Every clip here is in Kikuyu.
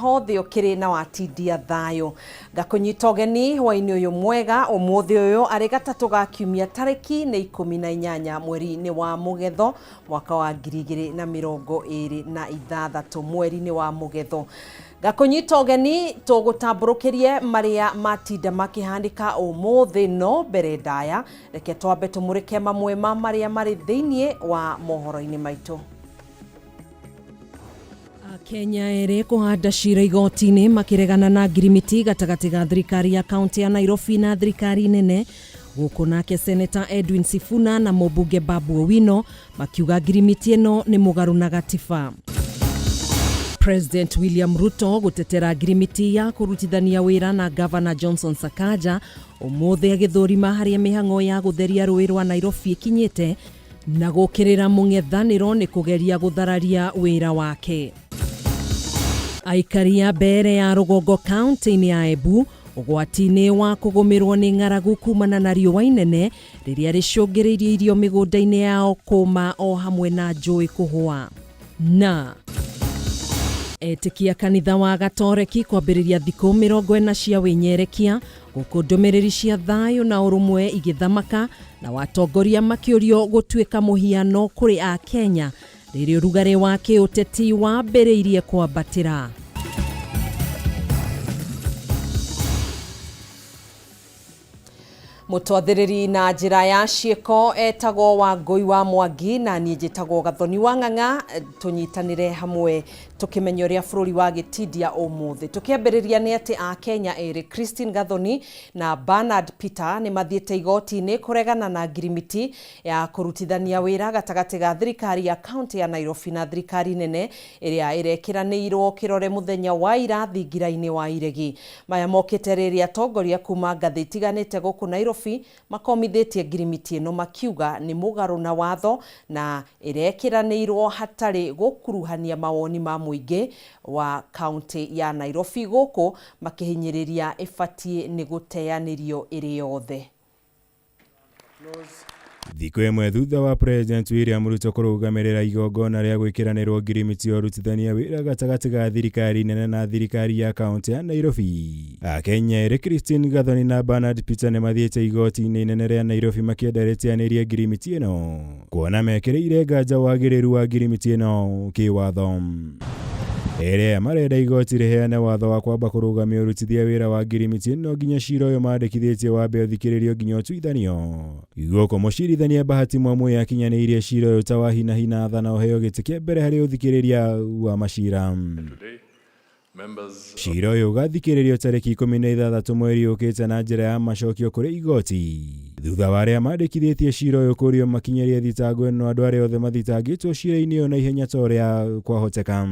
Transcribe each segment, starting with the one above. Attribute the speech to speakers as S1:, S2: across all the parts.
S1: Hothe ũkĩrĩ na watindia thayũ. Ngakũnyita ũgeni hwainĩ ũyũ mwega. Ũmũthĩ ũyũ arĩ gatatũ ga kiumia, tarĩki nĩ 18 mweri-inĩ wa Mũgetho mwaka wa 2026, mweri-inĩ wa Mũgetho. Ngakũnyita ũgeni tũgũtambũrũkĩrie marĩa matinda makĩhanĩka ũmũthĩ, no mbere ndaya reke twambe tũmũrĩke mamwe ma marĩa marĩ thĩinĩ wa mohoro-inĩ maitũ. Akenya erĩ kũhanda cira igoti-inĩ makĩregana na ngirimiti gatagatĩ ga thirikari ya kaunti ya Nairobi na thirikari nene. Gũkũ nake Seneta Edwin Sifuna na mũmbunge Babu Owino makiuga ngirimiti ĩno nĩ mũgarũ na gatiba. President William Ruto gũtetera ngirimiti ya kũrutithania wĩra na Gavana Johnson Sakaja ũmũthĩ agĩthũrima harĩa mĩhang'o ya gũtheria rũĩ rwa Nairobi ĩkinyĩte na gũkĩrĩra mũng'ethanĩro nĩ kũgeria gũthararia wĩra wake. Aikari a Mbeere ya rũgongo kaunti-inĩ ya Embu ũgwati-inĩ wa kũgũmĩrwo nĩ ng'aragu kumana na riũa inene rĩrĩa rĩcũngĩrĩirie irio mĩgũnda-inĩ yao kũma o hamwe na njũĩ kũhũa. Na etĩkia kanitha wa Gatoreki kwambĩrĩria thikũ 40 cia wĩnyerekia gũkũ ndũmĩrĩri cia thayũ na ũrũmwe igĩthamaka na watongoria makĩũrio gũtuĩka mũhiano kũrĩ a Kenya rĩrĩa ũrugarĩ wa kĩũteti wambĩrĩirie kwambatĩra. Mũtwathĩrĩri na njĩra ya ciĩko etagwo Wangũi wa Mwangi na niĩ njĩtagwo Gathoni wa Ng'ang'a, tũnyitanĩre hamwe tũkĩmenya ũrĩa bũrũri wa gĩtindia ũmũthĩ. Tũkĩambĩrĩria nĩ atĩ a Kenya erĩ Christine Gathoni na Bernard Peter nĩ mathiĩte igoti-inĩ kũregana na ngirimiti ya kũrutithania wĩra gatagatĩ ga thirikari ya kaunti ya Nairobi na thirikari nene ĩrĩa ĩrekĩranĩirwo kĩrore mũthenya wa ira thingira-inĩ wa Iregi. Maya mokĩte rĩrĩa atongoria kuma ngathĩ itiganĩte gũkũ Nairobi makomithĩtie ngirimiti ĩno makiuga nĩ mũgarũ na watho na ĩrekĩranĩirwo hatarĩ gũkuruhania mawoni ma mũingĩ wa kaunti ya Nairobi gũkũ makĩhinyĩrĩria ĩbatiĩ nĩ gũteanĩrio ĩrĩ yothe.
S2: Thikũ ĩmwe thutha wa President William Ruto kũrũgamĩrĩra igongona rĩa gwĩkĩranĩrwo ngirimiti ya ũrutithania wĩra gatagatĩ ga thirikari nene na thirikari ya kaunti ya Nairobi, Akenya erĩ Christine Gathoni na Bernard Peter nĩ mathiĩte igoti-inĩ inene rĩa Nairobi makĩenda rĩteanĩrie ngirimiti ĩno kuona mekĩrĩire nganja wagĩrĩru wa ngirimiti ĩno kĩwatho. Erĩ aya marenda igoti rĩheane watho wa kwamba kũrũgamia ũrutithia wĩra wa ngirimiti ĩno nginya cira ũyũ mandĩkithĩtie wambe ũthikĩrĩrio nginya ũtuithanio. Gũkũ mũcirithania Bahati Mwamuye akinyanĩirie cira ũyũ ta wa hinahi na athana ũheo gĩtĩ kĩa mbere harĩ ũthikĩrĩria wa macira. Cira ũyũ ũgathikĩrĩrio tarĩki 16 mweri ũkĩte na njĩra ya macokio kũrĩ igoti. Thutha wa arĩa mandĩkithĩtie cira ũyũ kũrio makinyĩrie thitango ĩno andũ arĩa othe mathitangĩtwo cira-inĩ ũyũ na ihenya ta ũrĩa kwahoteka.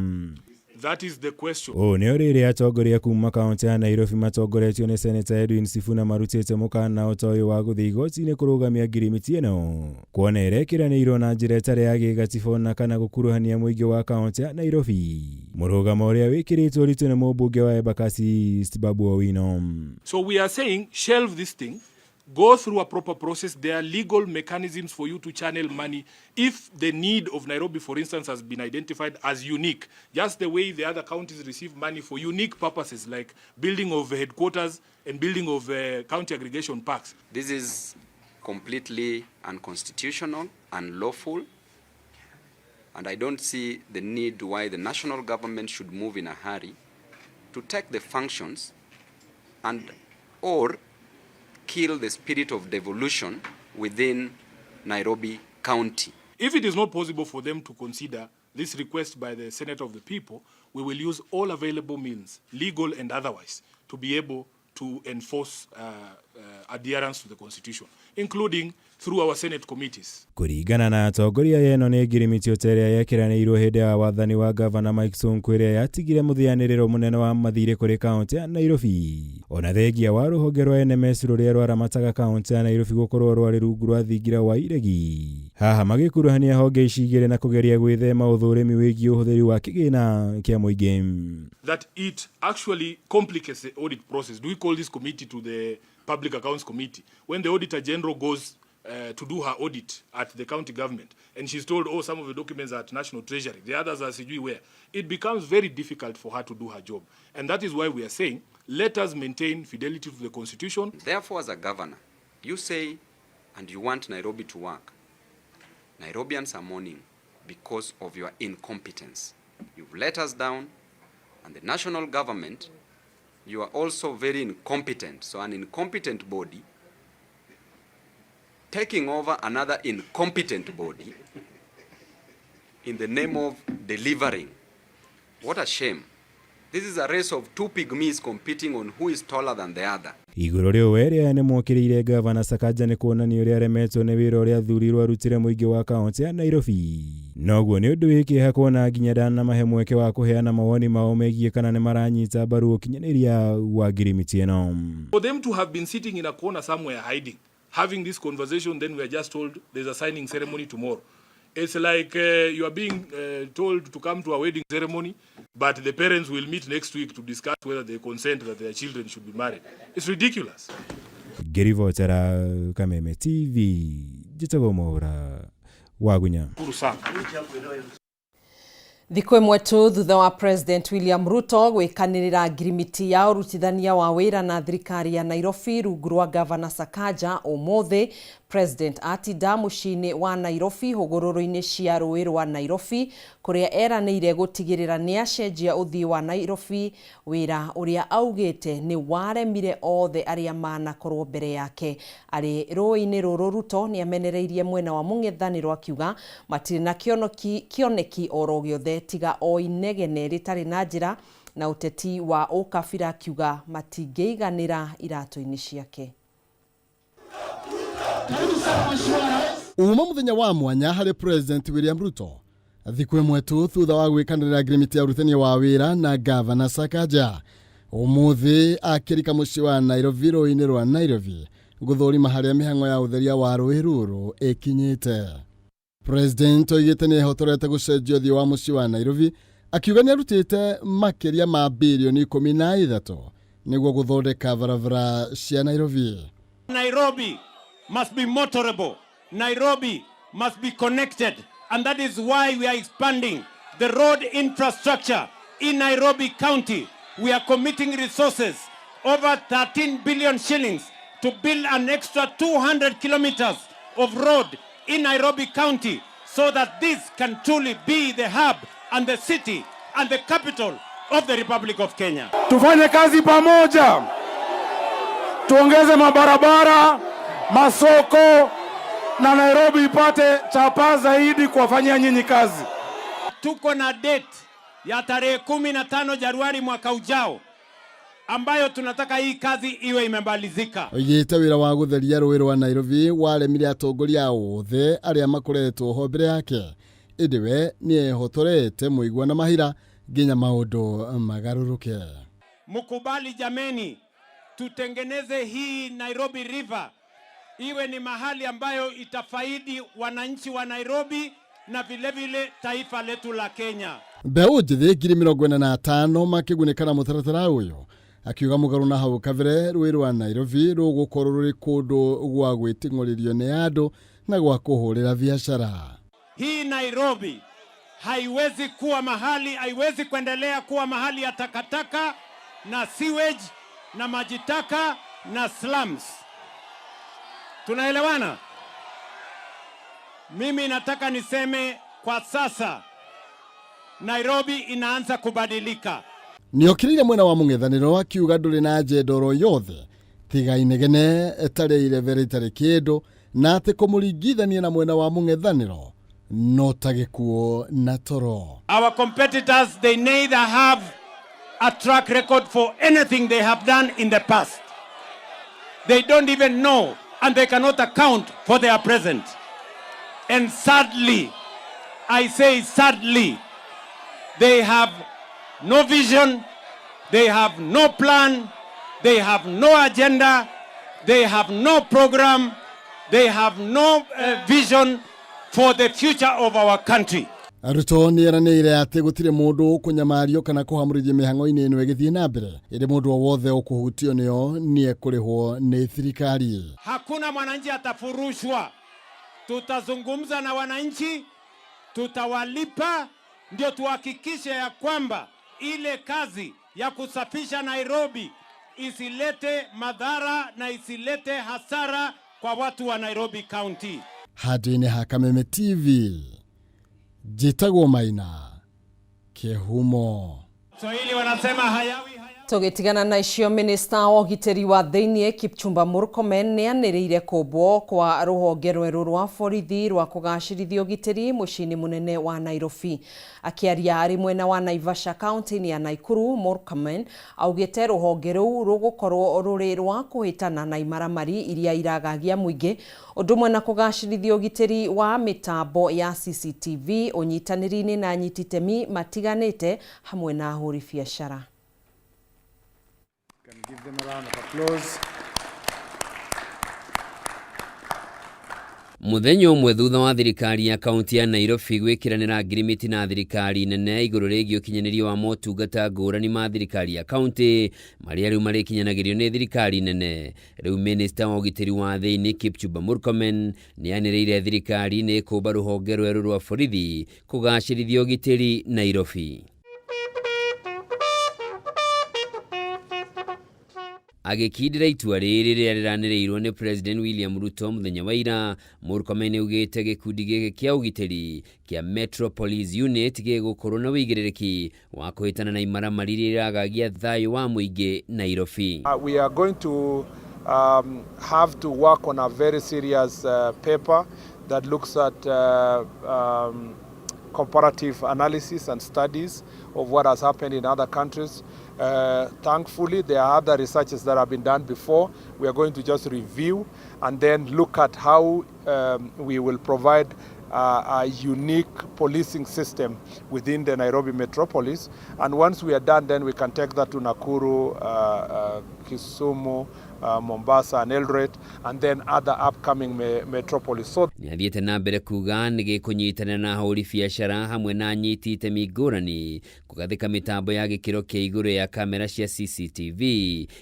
S3: That is the question.
S2: Ũũ nĩ rĩrĩa atongoria kuma kaunti ya Nairobi matongoretio nĩ Seneta Edwin Sifuna marutĩte mũkana o ta ũyũ wa gũthiĩ igoti-inĩ kũrũgamia ngirimiti ĩno kuona ĩrekĩranĩirwo na njĩra ĩtarĩ ya gĩgatiba ona kana gũkuruhania mũingĩ wa kaunti ya Nairobi. Mũrũgamo ũrĩa wĩkĩrĩtwo ũritũ nĩ mũmbunge wa Embakasi East Babu Owino.
S3: So we are saying shelve this thing, go through a proper process. There are legal mechanisms for you to channel money if the need of Nairobi, for instance, has been identified as unique, just the way the other counties receive money for unique purposes like building of headquarters and building of county aggregation parks.
S4: This is completely unconstitutional, unlawful, and I don't see the need why the national government should move in a hurry to take the functions and or kill the spirit of devolution within Nairobi County.
S3: If it is not possible for them to consider this request by the Senate of the People, we will use all available means, legal and otherwise, to be able to enforce adherence to the Constitution, including through our Senate committees.
S2: Kũringana na atongoria aya, ĩno nĩ ngirimiti o ta ĩrĩa yekĩranĩirwo hĩndĩ ya wathani wa Gavana Mike Sonko ĩrĩa yatigire mũthĩanĩrĩro mũnene wa mathirĩ kũrĩ kaunti ya Nairobi. Ona thengia wa rũhonge rwa NMS rũrĩa rwaramataga kaunti ya Nairobi gũkorwo rwarĩ rungu rwa thingira wa iregi. Haha magĩkuruhania honge ici igĩrĩ na kũgeria gwĩthema ũthũrĩmi wĩgiĩ ũhũthĩri wa kĩgĩna kĩa mũingĩ.
S3: That it actually complicates the audit process. Do we call this committee to the Public Accounts Committee? When the Auditor General goes to do her audit at the county government, and she's told, oh, some of the documents are at National Treasury, the others are sijui where, it becomes very difficult for her to do her job. And that is why we are saying, let us maintain fidelity to the Constitution.
S4: Therefore, as a governor, you say and you want Nairobi to work. Nairobians are mourning because of your incompetence. You've let us down, and the national government, you are also very incompetent. So an incompetent body taking over another incompetent body in the name of delivering. What a shame. This is a race of two pygmies competing on who is taller than the other.
S2: Igũrũ rĩu erĩa nĩmokĩrĩire gavana Sakaja nĩ kuonania ũrĩa aremetwo nĩ wĩra ũrĩa athurirwo arutire mũingĩ wa kaũntĩ ya Nairobi. Noguo nĩ ũndũ wĩ kĩeha kuona nginya ndanamahe mweke wa kũheana mawoni mao megiĩ kana nĩ maranyita mbaru ũkinyanĩria wa ngirimiti ĩno.
S3: For them to have been sitting in a corner somewhere hiding, having this conversation, then we are just told there's a signing ceremony tomorrow. It's like you are being told to come to a wedding ceremony, but the parents will meet next week to discuss whether they consent that their children should be married. It's ridiculous.
S2: Ngĩribotera Kameme TV, njĩtagwo Mwaũra Wagunya.
S1: Thikũ ĩmwe tu thutha wa President William Ruto gwĩkanĩrĩra ngirimiti ya ũrutithania wa wĩra na thirikari ya Nairobi rungu rwa Gavana Sakaja ũmũthĩ, President atinda mũciĩ-inĩ wa Nairobi hũgũrũrũ-inĩ cia rũĩ rwa Nairobi kũrĩa eranĩire gũtigĩrĩra nĩ acenjia ũthiĩ wa Nairobi, wĩra ũrĩa augĩte nĩ waremire othe arĩa manakorwo mbere yake. Arĩ rũĩ-inĩ rũrũ Ruto nĩ amenereirie mwena wa mũng'ethanĩro akiuga matirĩ na kĩoneki oro gĩothe tiga o inegene rĩtarĩ na njĩra na ũteti wa ũkabira, akiuga matingĩiganĩra iratũ-inĩ ciake.
S5: Uma muthenya wa mwanya harĩ President William Ruto thikũ ĩmwe tu thutha wa gwĩkanĩrĩra ngirimiti ya ũrutithania wa wĩra na Gavana Sakaja, ũmũthĩ akĩrika mũciĩ wa Nairobi rũĩ-inĩ rwa Nairobi gũthũrima harĩa mĩhang'o ya ũtheria wa rũĩ rũrũ ĩkinyĩte. President oigĩte nĩ ehotorete gũcenjia ũthiũ wa mũciĩ wa Nairobi, akiuga nĩ arutĩte makĩria ma birioni 13 nĩguo gũthondeka barabara cia Nairobi.
S6: Nairobi must be motorable. Nairobi must be connected. And that is why we are expanding the road infrastructure in Nairobi County. We are committing resources, over 13 billion shillings, to build an extra 200 kilometers of road in Nairobi County so that this can truly be the hub and the city and the capital of the Republic of Kenya.
S7: Tufanye kazi pamoja, tuongeze mabarabara, masoko na Nairobi ipate chapa zaidi kuwafanyia nyinyi kazi.
S6: Tuko na date ya tarehe 15 Januari mwaka ujao ambayo tunataka hii kazi iwe imemalizika.
S5: Oigĩte wĩra wa gũtheria rũĩ rwa Nairobi waremire atongoria othe arĩa makoretwo ho mbere yake, ĩndĩ we nĩ ehotorete mũigua na mahira nginya maũndũ magarũrũke.
S6: Mukubali jameni, tutengeneze hii Nairobi River iwe ni mahali ambayo itafaidi wananchi wa Nairobi na vile vile taifa letu la Kenya.
S5: Mbeũ njĩthĩ 45,000 makĩgunĩka na mũtaratara ũyũ, akiuga mũgarũ na hau kabere rũĩ rwa Nairobi rũgũkorwo rũrĩ kũndũ gwa gwĩting'ũrĩrio nĩ andũ na gwa kũhũrĩra biacara.
S6: Hii Nairobi haiwezi kuwa mahali, haiwezi kuendelea kuwa mahali ya takataka na sewage na maji taka na slums. Tunaelewana? Mimi nataka niseme kwa sasa Nairobi inaanza kubadilika.
S5: Nĩokĩrĩire mwena wa mũng'ethanĩro akiuga ndũrĩ na agenda oro yothe tiga inegene tarĩ irebe rĩtarĩ kĩndũ, na atĩ kũmũringithania na mwena wa mũng'ethanĩro no ta gĩkuũ na toro.
S6: Our competitors, they neither have a track record for anything they have done in the past. They don't even know and they cannot account for their present. And sadly, I say sadly, they have no vision, they have no plan, they have no agenda, they have no program, they have no vision for the future of our country.
S5: Ruto nĩ eranĩire atĩ gũtirĩ mũndũ ũkũnyamario kana kũhamũrithio mĩhang'o-inĩ ĩno ĩgĩthiĩ na mbere, ĩndĩ mũndũ o wothe ũkũhutio nĩyo nĩ ekũrĩhwo nĩ thirikari.
S6: Hakuna mwananchi atafurushwa. Tutazungumza na wananchi, tutawalipa ndio tuhakikishe ya kwamba ile kazi ya kusafisha Nairobi isilete madhara na isilete hasara kwa watu wa Nairobi County.
S5: Handũ-inĩ ha Kameme TV, njĩtagwo Maina Kĩhumo.
S6: Swahili wanasema hayawi hayawi.
S1: Tũgĩtigana na icio, minista wa ũgitĩri wa thĩinĩ Kipchumba Murkomen nĩ anĩrĩire kũmbwo kwa rũhonge rwerũ rwa borithi rwa kũgacĩrithia ũgitĩri mũciĩ-inĩ mũnene wa Nairobi. Akĩaria arĩ mwena wa Naivasha kaunti-inĩ ya Nakuru, Murkomen augĩte rũhonge rũu rũgũkorwo rũrĩ rwa kũhĩtana na imaramari iria iragagia mũingĩ, ũndũ ũmwe na kũgacĩrithia ũgitĩri wa mĩtambo ya CCTV ũnyitanĩri-inĩ na anyiti itemi matiganĩte hamwe na ahũri biacara.
S8: Can give them a round of applause.
S9: Muthenya ũmwe thutha wa thirikari ya kaunti ya Nairobi gwĩkĩranĩra ngirimiti na thirikari nene igũrũ rĩgiĩ ũkinyanĩria wa motungata ngũrani ma thirikari ya kaunti marĩa rĩu marĩkinyanagĩrio nĩ thirikari nene. Rĩu minista wa ũgitĩri wa thĩinĩ Kipchumba Murkomen nĩ anĩrĩire thirikari nĩ ĩkũmba rũhonge rwerũ rwa borithi kũgacĩrithia ũgitĩri Nairobi. Agĩkindĩra itua rĩrĩ rĩrĩa rĩranĩrĩirwo nĩ President William Ruto mũthenya wa ira, Murkomen nĩaugĩte gĩkundi gĩkĩ kĩa ũgitĩri kĩa Metro Police Unit gĩgũkorwo na wĩigĩrĩrĩki wa kũhĩtana na imaramari iria iragagia thayũ wa mũingĩ Nairobi.
S8: We are going to have to work on a very serious paper that looks at comparative analysis and studies of what has happened in other countries. Thankfully, there are other researches that have been done before. We are going to just review and then look at how we will provide a unique policing system within the Nairobi metropolis. And once we are done, then we can take that to Nakuru, Kisumu, Mombasa and Eldoret, and then other upcoming metropolis. So
S9: nĩ athiĩte na mbere kuga nĩ gĩkũnyitanĩra na ahũri biacara hamwe na anyiti itemi ngũrani kũgathĩka mĩtambo ya gĩkĩro kĩa igũrũ ya kamera cia CCTV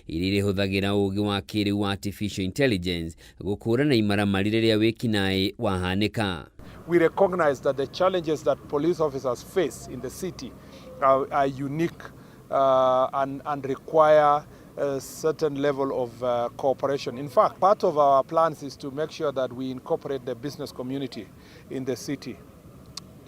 S9: iria irĩhũthagĩra ũũgĩ wa kĩrĩu wa artificial intelligence gũkũrana imaramari rĩrĩa wĩkinaĩ wahanĩka.
S8: We recognize that the challenges that police officers face in the city are unique and require a certain level of cooperation. In fact, part of our plans is to make sure that we incorporate the business community in the city,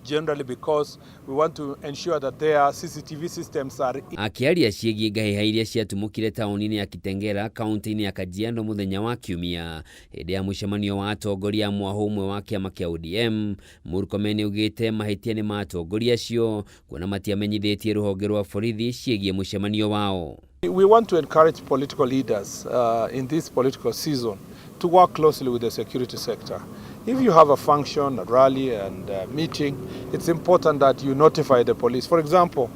S8: generally because we want to ensure that their CCTV systems are
S9: Akĩaria ciĩgiĩ ngahĩha iria ciatumũkire taũni-inĩ ya Kitengela kaunti-inĩ ya Kajiado mũthenya wa Kiumia hĩndĩ ya mũcemanio wa atongoria a mwahũ ũmwe wa kĩama kĩa ODM, Murkomen augĩte mahĩtia nĩ ma atongoria acio kuona matiamenyithĩtie rũhonge rwa borithi ciĩgiĩ mũcemanio wao.
S8: We want to encourage political leaders in this political season to work closely with the security sector. If you have a function, a rally and a meeting, it's important that you notify the police. For example,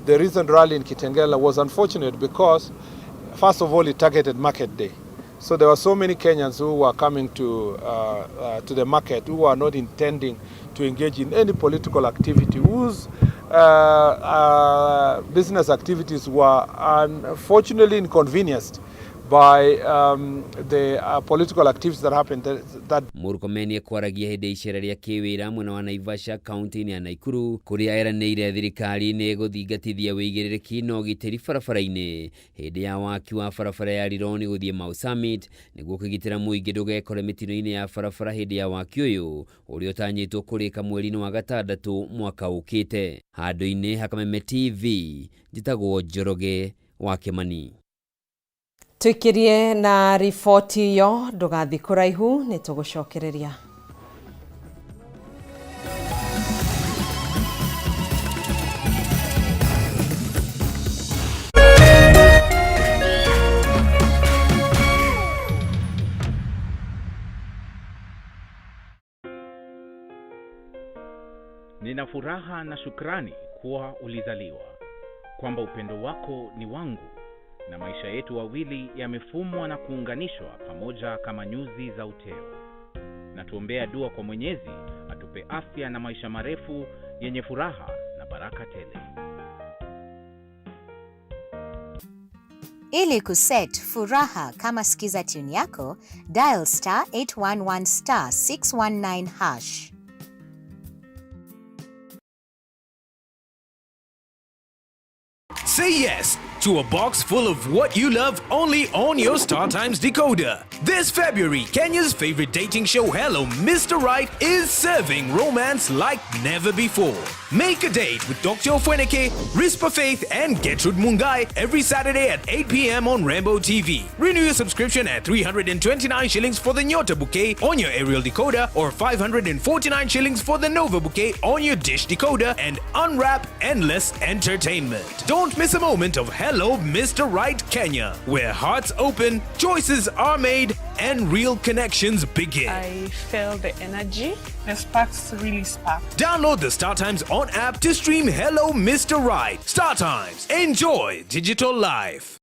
S8: the recent rally in Kitengela was unfortunate because, first of all, it targeted market day. So there were so many Kenyans who were coming to the market who were not intending to engage in any political activity, whose business activities were unfortunately inconvenienced by the political activities that happened. That
S9: Murkomen ekwaragia hĩndĩ ya icera rĩa kĩwĩra mwena wa Naivasha kaunti-inĩ ya Nakuru kũrĩa eranĩire thirikari nĩ ĩgũthingatithia wĩigĩrĩrĩki na ũgitĩri barabara-inĩ hĩndĩ ya waki wa barabara ya Rironi gũthiĩ Mau Summit nĩguo kũgitĩra mũingĩ ndũgekore mĩtino-inĩ ya barabara hĩndĩ ya waki ũyũ ũrĩa ũtanyĩtwo kũrĩka mweri-inĩ wa gatandatũ mwaka ũkĩte. Handũ-inĩ ha Kameme TV, njĩtagwo Njoroge wa Kĩmani.
S1: Tuikirie na riboti iyo, ndũgathiĩ kũraihu, nĩ tũgũcokereria.
S10: Nina furaha na shukrani kuwa ulizaliwa, kwamba upendo wako ni wangu na maisha yetu wawili yamefumwa na kuunganishwa pamoja kama nyuzi za uteo. Na tuombea dua kwa Mwenyezi atupe afya na maisha marefu yenye furaha na baraka tele.
S11: Ili kuset furaha kama skiza tune yako, dial star 811 star 619 hash.
S12: Say yes to a box full of what you love only on your StarTimes decoder. This February, Kenya's favorite dating show Hello Mr. Right is serving romance like never before. Make a date with Dr. Ofweneke, Rispa Faith, and Gertrude Mungai every Saturday at 8 p.m. on Rambo TV. Renew your subscription at 329 shillings for the Nyota Bouquet on your aerial decoder or 549 shillings for the Nova Bouquet on your dish decoder and unwrap endless entertainment. Don't miss a moment of Hello Mr. Right Kenya, where hearts open, choices are made, and real connections begin.
S13: I felt the energy. The sparks really sparked.
S12: Download the StarTimes On app to stream Hello Mr. Right. StarTimes. Enjoy digital life.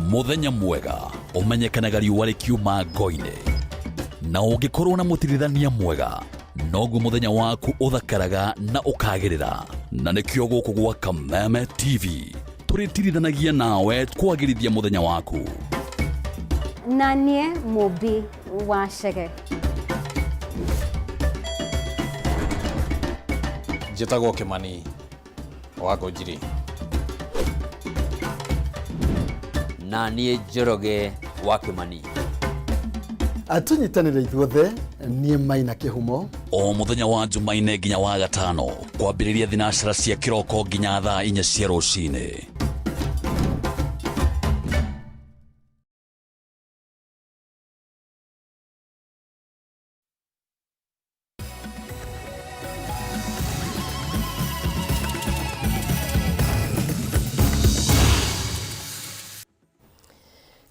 S14: Muthenya mwega ũmenyekanaga riũa rĩkiuma ngo-inĩ, na ũngĩkorwo na mũtirithania mwega noguo mũthenya waku ũthakaraga na ũkagĩrĩra. Na nĩkĩo gũkũ gwa Kameme TV tũrĩtirithanagia nawe kwagĩrithia mũthenya waku.
S15: Na niĩ Mũmbi wa Chege.
S16: Njĩtagwo Kĩmani wa Ngũnjiri.
S9: Na niĩ Njoroge wa Kĩmani.
S5: Tũnyitanĩre ithuothe, niĩ Maina Kĩhumo.
S14: O mũthenya wa Jumaine nginya wa gatano kwambĩrĩria thinacara cia kĩroko nginya thaa 4 cia rũcinĩ.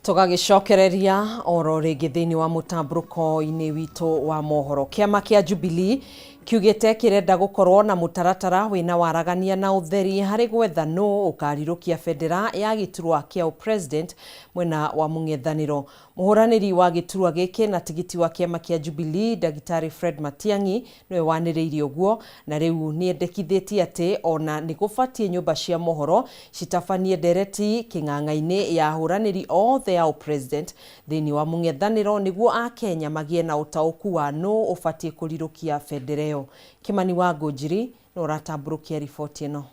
S1: Tũgagĩcokereria oro rĩngĩ thĩinĩ wa mũtambũrũko-inĩ witũ wa mohoro. Kĩama kĩa Jubilee kiugĩte kĩrenda gũkorwo na mũtaratara wĩna waragania na ũtheri harĩ gwetha nũ ũkarirũkia bendera ya gĩturwa kĩa president mwena wa mũng'ethanĩro. Mũhũranĩri wa gĩturwa gĩkĩ na tigiti wa kĩama kĩa Jubilee Ndagĩtarĩ Fred Matiang'i nĩwe wanĩrĩirie ũguo, na rĩu nĩendekithĩtie atĩ ona nĩ gũbatiĩ nyũmba cia mohoro citabanie ndereti kĩng'ang'a-inĩ ya ahũranĩri othe ya president thĩinĩ wa mũng'ethanĩro nĩguo akenya magĩe na ũtaũku wa nũ ũbatiĩ kũrirũkia bendera ĩyo. Kĩmani wa Ngũnjiri nĩ ũratambũrũkia riboti ĩno.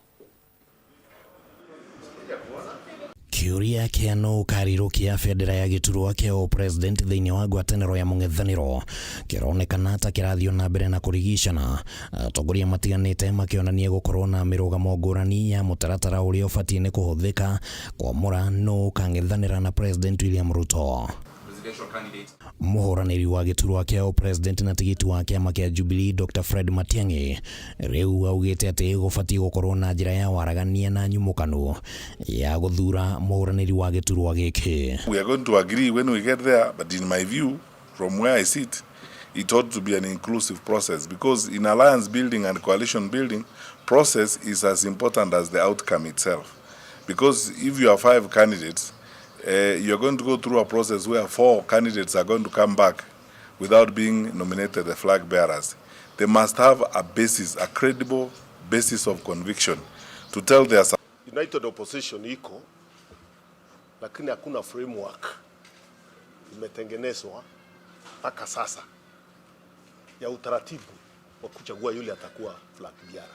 S17: Kĩũria kĩa nũ ũkarirũkia bendera ya gĩturwa kĩa president thĩinĩ wa ngwatanĩro ya mũng'ethanĩro kĩronekana ta kĩrathiĩ na mbere na kũrigicana, atongoria matiganĩte makĩonania gũkorwo na mĩrũgamo ngũrani ya mũtaratara ũrĩa ũbatiĩ nĩ kũhũthĩka kwamũra nũ ũkang'ethanĩra na President William Ruto. Mũhũranĩri wa gĩturwa kĩa president na tigiti wa kĩama kĩa Jubilee Dr. Fred Matiang'i rĩu augĩte atĩ gũbatiĩ gũkorwo na njĩra ya waragania na nyumũkanu ya gũthura mũhũranĩri wa gĩturwa gĩkĩ.
S18: We are going to agree when we get there, but in my view, from where I sit, it ought to be an inclusive process, because in alliance building and coalition building, process is as important as the outcome itself. Because if you have 5 candidates, you're going to go through a process where 4 candidates are going to come back without being nominated the flag bearers. They must have a basis, a credible basis of conviction to tell their...
S19: United opposition iko, lakini hakuna framework imetengenezwa mpaka sasa ya utaratibu wa kuchagua yule atakuwa flag bearer.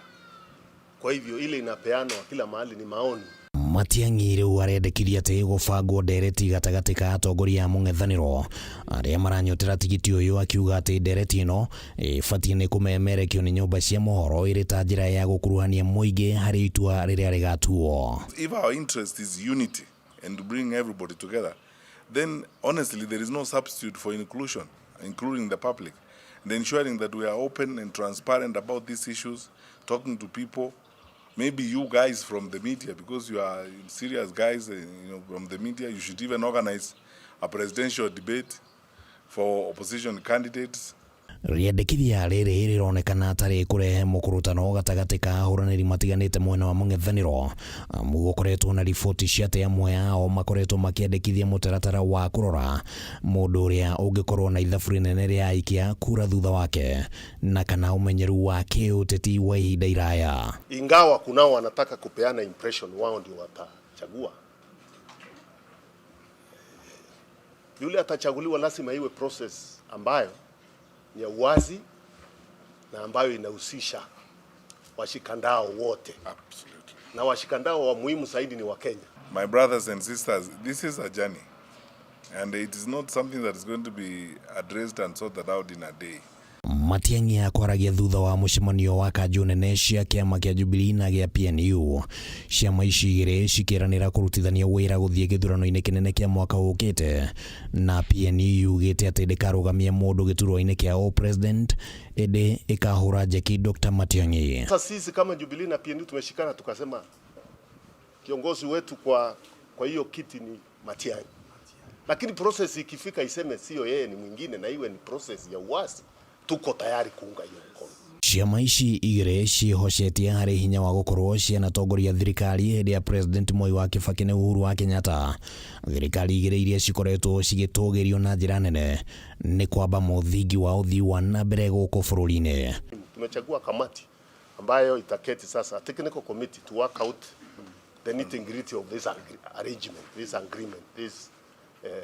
S19: Kwa hivyo ile inapeanwa kila mahali ni maoni.
S17: Matiang'i rĩu arendekithia atĩ gũbangwo ndereti gatagatĩ ka atongoria a mũng'ethanĩro arĩa maranyotera tigiti ũyũ, akiuga atĩ ndereti ĩno ĩbatiĩ nĩ kũmemerekio nĩ nyũmba cia mohoro ĩrĩ ta njĩra ya gũkuruhania mũingĩ harĩ itua rĩrĩa rĩgatuo.
S18: If our interest is unity and to bring everybody together, then honestly there is no substitute for inclusion, including the public, and ensuring that we are open and transparent about these issues, talking to people. Maybe you guys from the media, because you are serious guys, you know, from the media, you should even organize a presidential debate for opposition candidates.
S17: Rĩendekithia rĩrĩ rĩronekana ta rĩkũrehe mũkũrũtano gatagatĩ ka ahũranĩri matiganĩte mwena wa mũng'ethanĩro, amu gũkoretwo na riboti cia atĩ amwe ao makoretwo makĩendekithia mũtaratara wa kũrora mũndũ ũrĩa ũngĩkorwo na ithabu rĩnene rĩa aikia kura thutha wake na kana ũmenyeru wa kĩũteti wa ihinda iraya.
S19: Ingawa kunao wanataka kupeana impression wao ndio watachagua, yule atachaguliwa lazima iwe process ambayo ni ya uwazi na ambayo inahusisha washikandao wote.
S18: Absolutely.
S19: Na washikandao wa muhimu zaidi ni Wakenya.
S18: My brothers and sisters, this is a journey, and it is not something that is going to be addressed and sorted out in a day.
S17: Matiang'i akwaragia thutha wa mũcemanio wa kanjũ nene cia kĩama kĩa Jubilee na gĩa PNU. Ciama ici igĩrĩ cikĩranĩra kũrutithania wĩra gũthiĩ gĩthurano-inĩ kĩnene kĩa mwaka ũkĩte, na PNU yugĩte atĩ ndĩkarũgamia mũndũ gĩturwa-inĩ kĩa o-president ĩndĩ ĩkahũra njeki Dr. Matiang'i.
S19: Sasa sisi kama Jubilee na PNU tumeshikana tukasema kiongozi wetu kwa hiyo kiti ni Matiang'i, lakini process ikifika iseme sio yeye ni mwingine, na iwe ni process ya uwazi, tuko tayari kuunga hiyo mkono.
S17: Ciama ici igĩrĩ ciĩhocetie harĩ hinya wa gũkorwo cianatongoria thirikari hĩndĩ ya President Moi wa Kibaki na Uhuru wa Kenyatta. Thirikari igĩrĩ iria cikoretwo cigĩtũgĩrio na njĩra nene nĩ kwamba mũthingi wa ũthii wa na mbere gũkũ bũrũri-inĩ.
S19: Tumechagua kamati ambayo itaketi sasa, technical committee to work out the nitty-gritty of this arrangement, this agreement, this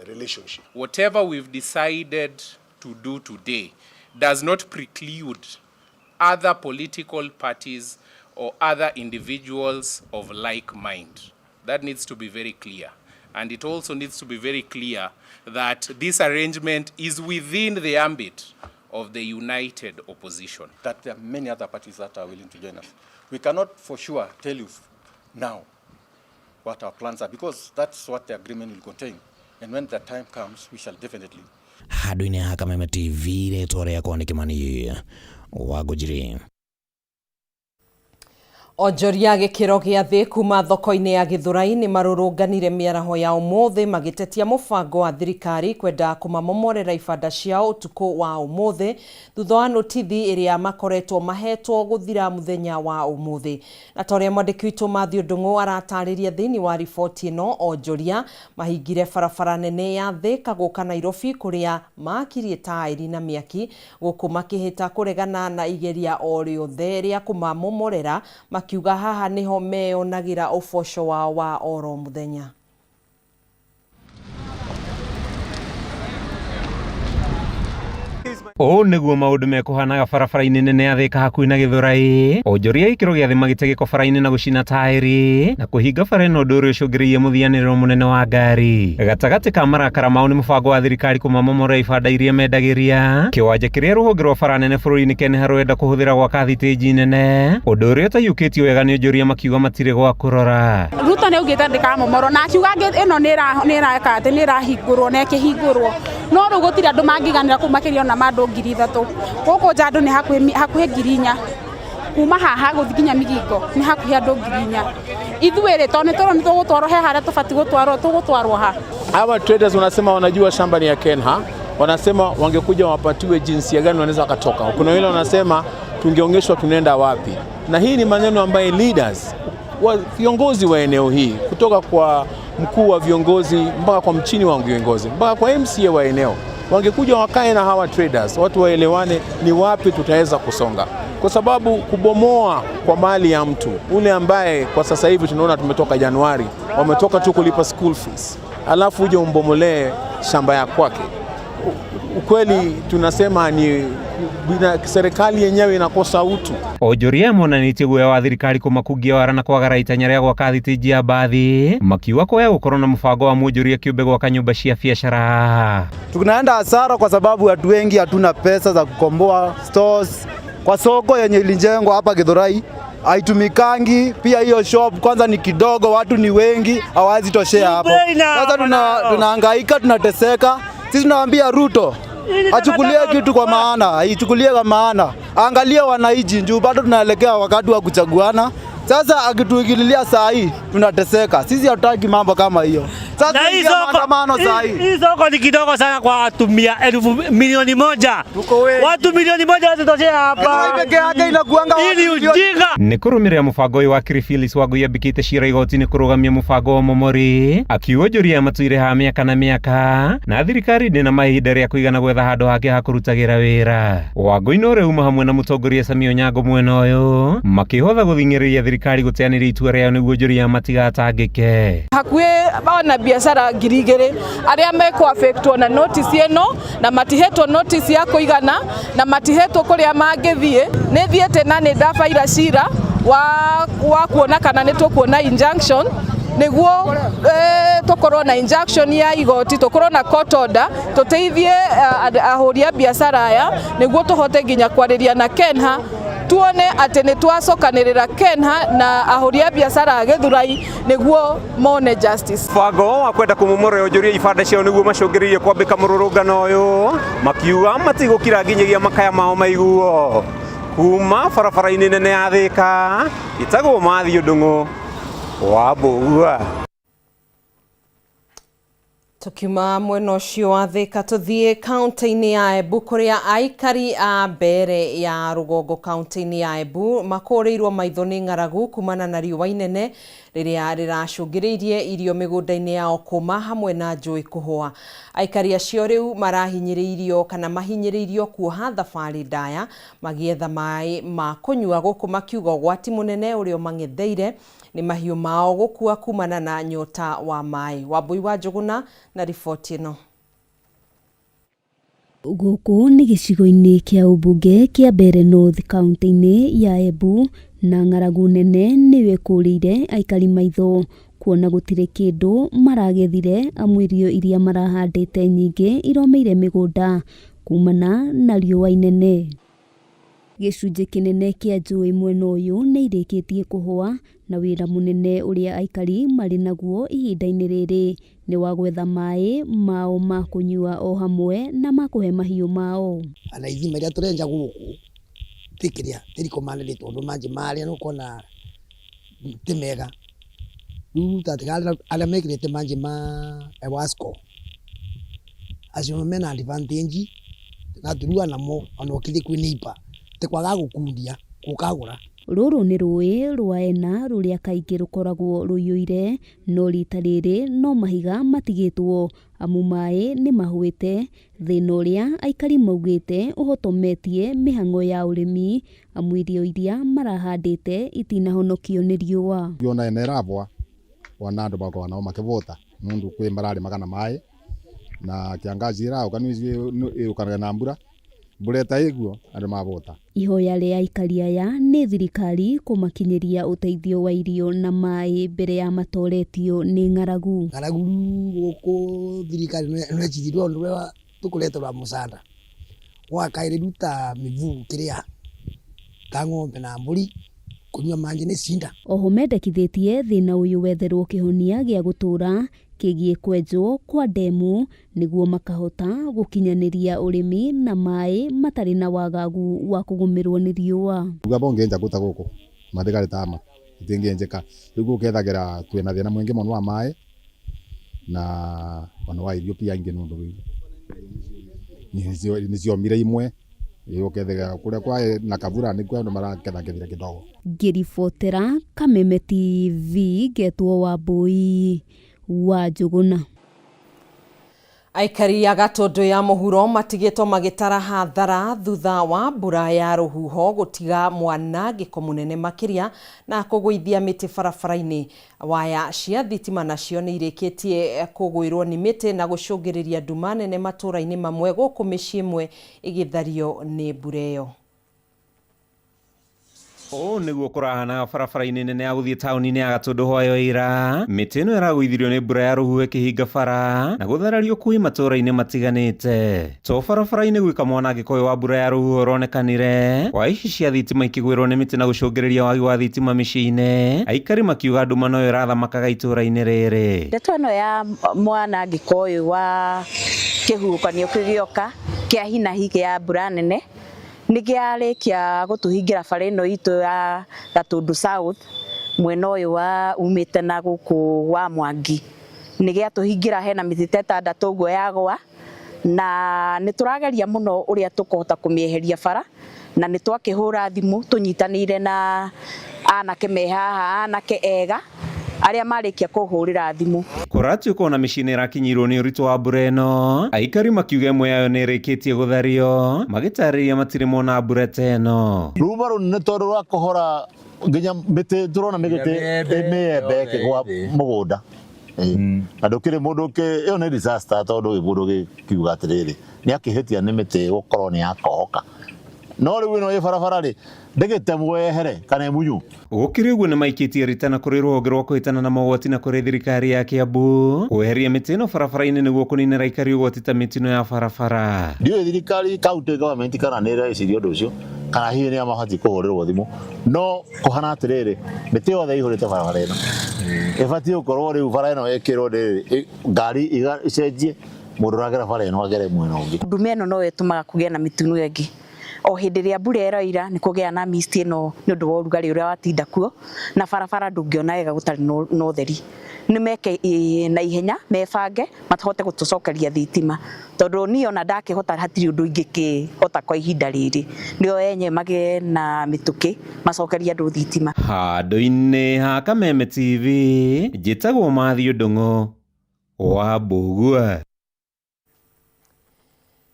S19: relationship.
S20: Whatever we've decided to do today does not preclude other political parties or other individuals of like mind. That needs to be very clear. And it also needs to be very clear that this arrangement is within the ambit of the united opposition.
S21: That there are many other parties that are willing to join us. We cannot for sure tell you now what our plans are, because that's what the agreement will contain. And when the time comes, we shall definitely.
S17: Handũ-inĩ ha Kameme TV, rĩtwa rĩakwa nĩ Kĩmani wa Ngũnjiri.
S1: Onjoria gĩkĩro gĩa thĩ kuma thoko-inĩ ya Gĩthũrai nĩ marũrũnganire mĩaraho ya ũmũthĩ magĩtetia mũbango wa thirikari kwenda kũmamomorera ibanda ciao ũtukũ wa ũmũthĩ thutha wa notithi ĩrĩa makoretwo mahetwo gũthira mũthenya wa ũmũthĩ. Na ta ũrĩa mwandĩki witũ Matthew Ndung'u aratarĩria thĩinĩ wa riboti ĩno, onjoria mahingire barabara nene ya Thĩka gũka Nairobi kũrĩa makirie taĩri na mĩaki gũkũ makĩhĩta kũregana na igeria o rĩothe rĩa kũmamomorera, makiuga haha niho meyonagĩra ũboco wao wa oro mũthenya.
S22: Ũũ nĩguo maũndũ mekũhanaga barabara-inĩ nene ya Thĩka hakuhĩ na Gĩthũrai. Onjoria gĩkĩro gĩa thĩ magĩte gĩko bara-inĩ na gũcina taĩri na kũhinga bara ĩno, ũndũ ũrĩa ũcũngĩrĩirie mũthianĩrĩro mũnene wa ngari. Gatagatĩ ka marakara mao nĩ mũbango wa thirikari kũmamomorera ibanda iria mendagĩria. Kĩwanja kĩrĩa rũhonge rwa bara nene bũrũri-inĩ KENHA rũrenda kũhũthĩra gwaka thitĩnji nene, ũndũ ũrĩa ũtaiyũkĩtio wega nĩ onjoria makiuga matirĩ gwa kũrora.
S23: Ruto nĩ augĩte ndĩkamomorwo na akiuga ĩno nĩ ĩreka atĩ nĩ ĩrahingũrwo na ĩkĩhingũrwo, no rĩu gũtirĩ andũ mangĩiganĩra kũu makĩria ona ma andũ 3,000 gũkũ nja andũ nĩ hakuhĩ 4,000 kuma haha gũthiĩ nginya Migingo nĩ hakuhĩ andũ 4,000. Ithuĩ rĩ, tondũ nĩ tũgũtwarwo he harĩa tũbatiĩ gũtwarwo, tũgũtwarwo ha?
S24: Hawa traders wanasema wanajua shamba ni ya KENHA, wanasema wangekuja wapatiwe jinsi ya gani wanaweza wakatoka. Kuna wale wanasema tungeongeshwa tunaenda wapi, na hii ni maneno ambayo leaders wa viongozi wa eneo hii kutoka kwa mkuu wa viongozi mpaka kwa mchini wa viongozi mpaka kwa MCA wa eneo wangekuja wakae na hawa traders, watu waelewane ni wapi tutaweza kusonga, kwa sababu kubomoa kwa mali ya mtu ule ambaye kwa sasa hivi tunaona tumetoka Januari, wametoka tu kulipa school fees, alafu uje umbomolee shamba ya kwake. Ukweli tunasema ni serikali yenyewe inakosa utu.
S22: Onjoria monanĩtie guoya wa thirikari kũmakungia wara na kwagara itanya rĩa gwaka thitĩnji ya mbathi, makiuga kwaya gũkorwo na mũbango wa mwonjoria kĩũmbe gwaka nyũmba cia biacara.
S25: Tunaenda hasara kwa sababu watu wengi hatuna pesa za kukomboa stores kwa soko yenye ilijengwa hapa Githurai haitumikangi. Pia hiyo shop kwanza ni kidogo, watu ni wengi, hawawezi toshea hapo. Sasa tunahangaika, tunateseka. Sisi tunaambia Ruto achukulie kitu kwa maana, aichukulie kwa maana, angalia wananchi juu bado tunaelekea wakati wa kuchaguana. Sasa akituingililia saa hii tunateseka. Sisi hatutaki mambo kama hiyo. Sasa
S2: Na hii
S25: ingia
S2: soko,
S25: maandamano saa hii.
S2: hii soko ni kidogo sana kwa watu 1,000,000 milioni. Watu 1,000,000 wazitoshea hapa.
S25: Peke yake inakuanga
S2: Hii ni ujinga.
S22: Nĩ kũrũmĩrĩra mũbango ũyũ wa Phyllis Wangui ambĩkĩte cira igoti-inĩ kũrũgamia mũbango wa ũmomori, akiuga onjoria aya matũire haha mĩaka na mĩaka na thirikari ndĩna mahinda rĩa kũigana gwetha handũ hangĩ ha kũrutagĩra wĩra. Wangui na ũrĩa uma hamwe na mũtongoria Sammy Onyango mwena ũyũ makĩhotha gũthing'ĩrĩria thirikari gũteanĩria itua rĩao nĩguo onjoria aya matigatangĩke.
S3: Hakuhĩ ona biacara 2000 arĩa mekũ na notice ĩno na matihetwo notice ya kũigana na matihetwo kũrĩa mangĩthiĩ. Nĩ thiĩte na nĩ ndabaira cira wa kuona kana nĩ tũkuona injunction nĩguo tũkorwo na injunction ya igoti, tũkorwo na court order, tũteithie ahũri a biacara aya nĩguo tũhote nginya kwarĩria na Kenha tuone atĩ nĩ twacokanĩrĩra Kenha na ahũri a biacara a Gĩthurai nĩguo mone justice.
S22: Mũbango wa kwenda kũmomora onjoria ibanda ciao nĩguo macũngĩrĩirie kwambĩka mũrũrũngano ũyũ, makiuga matigũkira nginyagia makaya mao maiguo. Kuma barabara-inĩ nene ya Thĩka, ĩtagwo Mathiũ Ndung'u wa Mbũgua.
S1: Tukiuma mwena ũcio wa Thĩka tũthiĩ kaunti-inĩ ya Embu kũrĩa aikari a Mbeere ya rũgongo kaunti-inĩ ya Embu makũrĩirwo maitho nĩ ng'aragu kumana na riũa inene rĩrĩa rĩracũngĩrĩirie irio mĩgũnda-inĩ yao kũma hamwe na njũĩ kũhũa. Aikari acio rĩu marahinyĩrĩirio kana mahinyĩrĩirio kuoha thabarĩ ndaya magĩetha maĩ ma kũnyua gũkũ makiuga ũgwati mũnene ũrĩa ũmang'etheire nĩ mahiũ mao gũkua kumana na nyota wa maĩ. Wambui wa Njũgũna na riboti ĩno.
S4: Gũkũ nĩ gĩcigo-inĩ kĩa ũmbunge kĩa Mbeere North kaunti-inĩ ya Embu na ng'aragu nene nĩyo ĩkũrĩire aikari maitho kuona gũtirĩ kĩndũ maragethire amu irio iria marahandĩte nyingĩ iromeire mĩgũnda kumana na riũa inene. Gĩcunjĩ kĩnene kĩa njũĩ mwena ũyũ nĩ irĩkĩtie kũhũa na wĩra mũnene ũrĩa aikari marĩ naguo ihinda-inĩ rĩrĩ nĩ wa gwetha maĩ mao ma kũnyua o hamwe na ma kũhe mahiũ mao.
S6: Ana ithima iria tũrenja gũkũ ti kĩrĩa ti recommended tondũ manjĩ marĩa nĩ ũkuona ti mega rĩu ta tiga arĩa mekĩrĩte manjĩ ma Ewasco acio mena advantage na tũrua namo ona ũkĩthiĩ kwĩ neighbor ti kwaga gũkundia gũkagũra.
S4: Rũrũ nĩ rũĩ rwa Ena rũrĩa kaingĩ rũkoragwo rũiyũire no rita rĩrĩ no mahiga matigĩtwo amu maĩ nĩ mahũĩte, thĩna ũrĩa aikari maugĩte ũhotometie mĩhang'o ya ũrĩmi amu irio iria marahandĩte itinahonokio nĩ riũa.
S7: Ona ena ĩrabwa ona andũ bakorwa nao makĩvũta nundu kwĩ mararĩmaga na maĩ na kiangazi ĩraũka nĩũkanaga na mbura mbura ĩtaĩguo andũ mavũta.
S4: Ihoya rĩa aikari aya nĩ thirikari kũmakinyĩria ũteithio wa irio na maĩ mbere ya matoretio nĩ ng'aragu.
S6: Ng'aragu gũkũ thirikari no ĩchithirie ũndũ ũrĩa tũkũreterwa mũcanda gwakaĩrĩru ta mĩbuu kĩrĩa ta ng'ombe na mbũri kũnyua manjĩ nĩ cinda.
S4: Oho mendekithĩtie thĩna ũyũ wetherwo kĩhonia gĩa gũtũra kĩgiĩ kwenjwo kwa ndemu nĩguo makahota gũkinyanĩria ũrĩmi na maĩ matarĩ na wagagu wa kũgũmĩrwo nĩ riũa.
S7: Uga bongenja kuta guku mathigari tama itingienjeka riu gukethagira twina thina mwingi muno wa maĩ na ona wa irio pia ingi nundu niciomire imwe ukethagira kuria kwa na kavura nikuo andu marakethakethire kidogo.
S4: Ngĩribotera Kameme TV ngetwo Wambui wa Njũgũna.
S1: Aikari a Gatũndũ ya mũhuro matigĩtwo magĩtara hathara thutha wa mbura ya rũhuho gũtiga mwanangĩko mũnene makĩria na kũgũithia mĩtĩ barabara-inĩ. Waya cia thitima nacio nĩ irĩkĩtie kũgwĩrwo nĩ mĩtĩ na gũcũngĩrĩria nduma nene matũũra-inĩ mamwe gũkũ mĩciĩ ĩmwe ĩgĩthario nĩ mbura ĩyo.
S22: Ũũ nĩguo kũrahanaga barabara-inĩ nene ya gũthiĩ taũni-inĩ ya Gatũndũ hwayo ira. Mĩtĩ ĩno ĩragũithirio nĩ mbura ya rũhuho ĩkĩhinga bara na gũtharario kwĩ matũũra-inĩ matiganĩte. To barabara-inĩ gwika mwanangĩko ũyũ wa mbura ya rũhuho ũronekanire, waya ici cia thitima ikĩgwĩrwo nĩ mĩtĩ na gũcũngĩrĩria wagi wa thitima mĩciĩ-inĩ, aikari makiuga nduma noyo ĩrathamakaga itũũra-inĩ rĩrĩ.
S26: Ndeto ĩno ya mwanangĩko ũyũ wa kĩhuhũkanio kĩu gĩoka kĩa hi na hi kĩa mbura nene nĩ kĩarĩkia gũtũhingĩra bara ĩno itũ ya Gatũndũ South Mwena ũyũ wa umĩte na gũkũ wa Mwangi nĩ gĩatũhingĩra, hena mĩtĩ ta ĩtandatũ ũguo yagwa, na nĩ tũrageria mũno ũrĩa tũkũhota kũmĩeheria bara, na nĩ twakĩhũra thimũ tũnyitanĩire na anake me haha, anake ega arĩa marĩkia kũhũrĩra thimũ.
S22: Kũratuĩka ona mĩciĩ nĩ ĩrakinyĩirwo nĩ ũritũ wa mbura ĩno, aikari makiuga ĩmwe yayo nĩ ĩrĩkĩtie gũthario, magĩtarĩria matirĩ mona mbura ta ĩno.
S8: Ruma rũnene tondũ rwa kũhora nginya mĩtĩ tũrona mĩgĩtĩ mĩembe ĩkĩgwa mũgũnda. Na ndũkĩrĩ mũndũ ĩyo nĩ disaster tondũ mũndũ gĩkiuga atĩrĩrĩ nĩ akĩhĩtia nĩ mĩtĩ gũkorwo nĩ yakohoka. No rĩu ĩno ĩ barabara rĩ ndĩgĩtemwo yehere kana ĩmunywo.
S22: Gũkĩrĩ ũguo nĩmaikĩtie ritana kũrĩ rũhonge rwa kũhĩtana na mogwati na kũrĩ thirikari ya Kiambu kweheria mĩtĩ ĩno barabara-inĩ nĩguo kũninĩra aikari ũgwati ta mĩtino ya barabara.
S8: Ndiũĩ thirikari county government kana nĩ ĩreciria ũndũ ũcio kana hihi nĩa mabatiĩ kũhũrĩrwo thimũ no kũhana atĩrĩrĩ mĩtĩ yothe ĩihũrĩte barabara ĩno ĩbatiĩ gũkorwo rĩu bara ĩno ĩkĩrwo rĩrĩ ngari icenjie mũndũ ũragera bara ĩno agere mwena ũngĩ.
S26: Ndume ĩno no ĩtũmaga kũgĩe na mĩtino ĩngĩ. O hĩndĩ ĩrĩa mbura ĩroira nĩ kũgĩa na mist ĩno nĩ ũndũ wa ũrugarĩ ũrĩa watinda kuo, na barabara ndũngĩona wega gũtarĩ na ũtheri. Nĩ meke na ihenya mebange mahote gũtũcokeria thitima, tondũ niĩ ona ndakĩhota hatirĩ ũndũ ingĩkĩhota kwa ihinda rĩrĩ. Nĩo enyewe magĩe na mĩtũkĩ macokerie andũ thitima.
S22: Handũ-inĩ ha Kameme TV, njĩtagwo Matthew Ndung'u wa Mbũgua.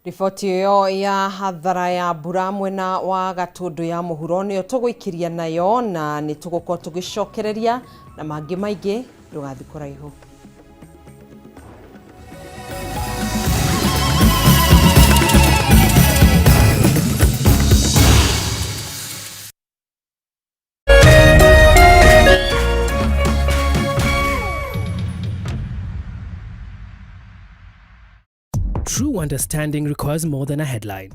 S1: Riboti ĩyo ya hathara ya mbura mwena wa Gatũndũ ya mũhuro nĩyo tũgũikiria nayo na nĩ tũgũkorwo tũgĩcokereria na mangĩ maingĩ ndũgathiĩ kũraihu.
S10: True understanding requires more than a headline.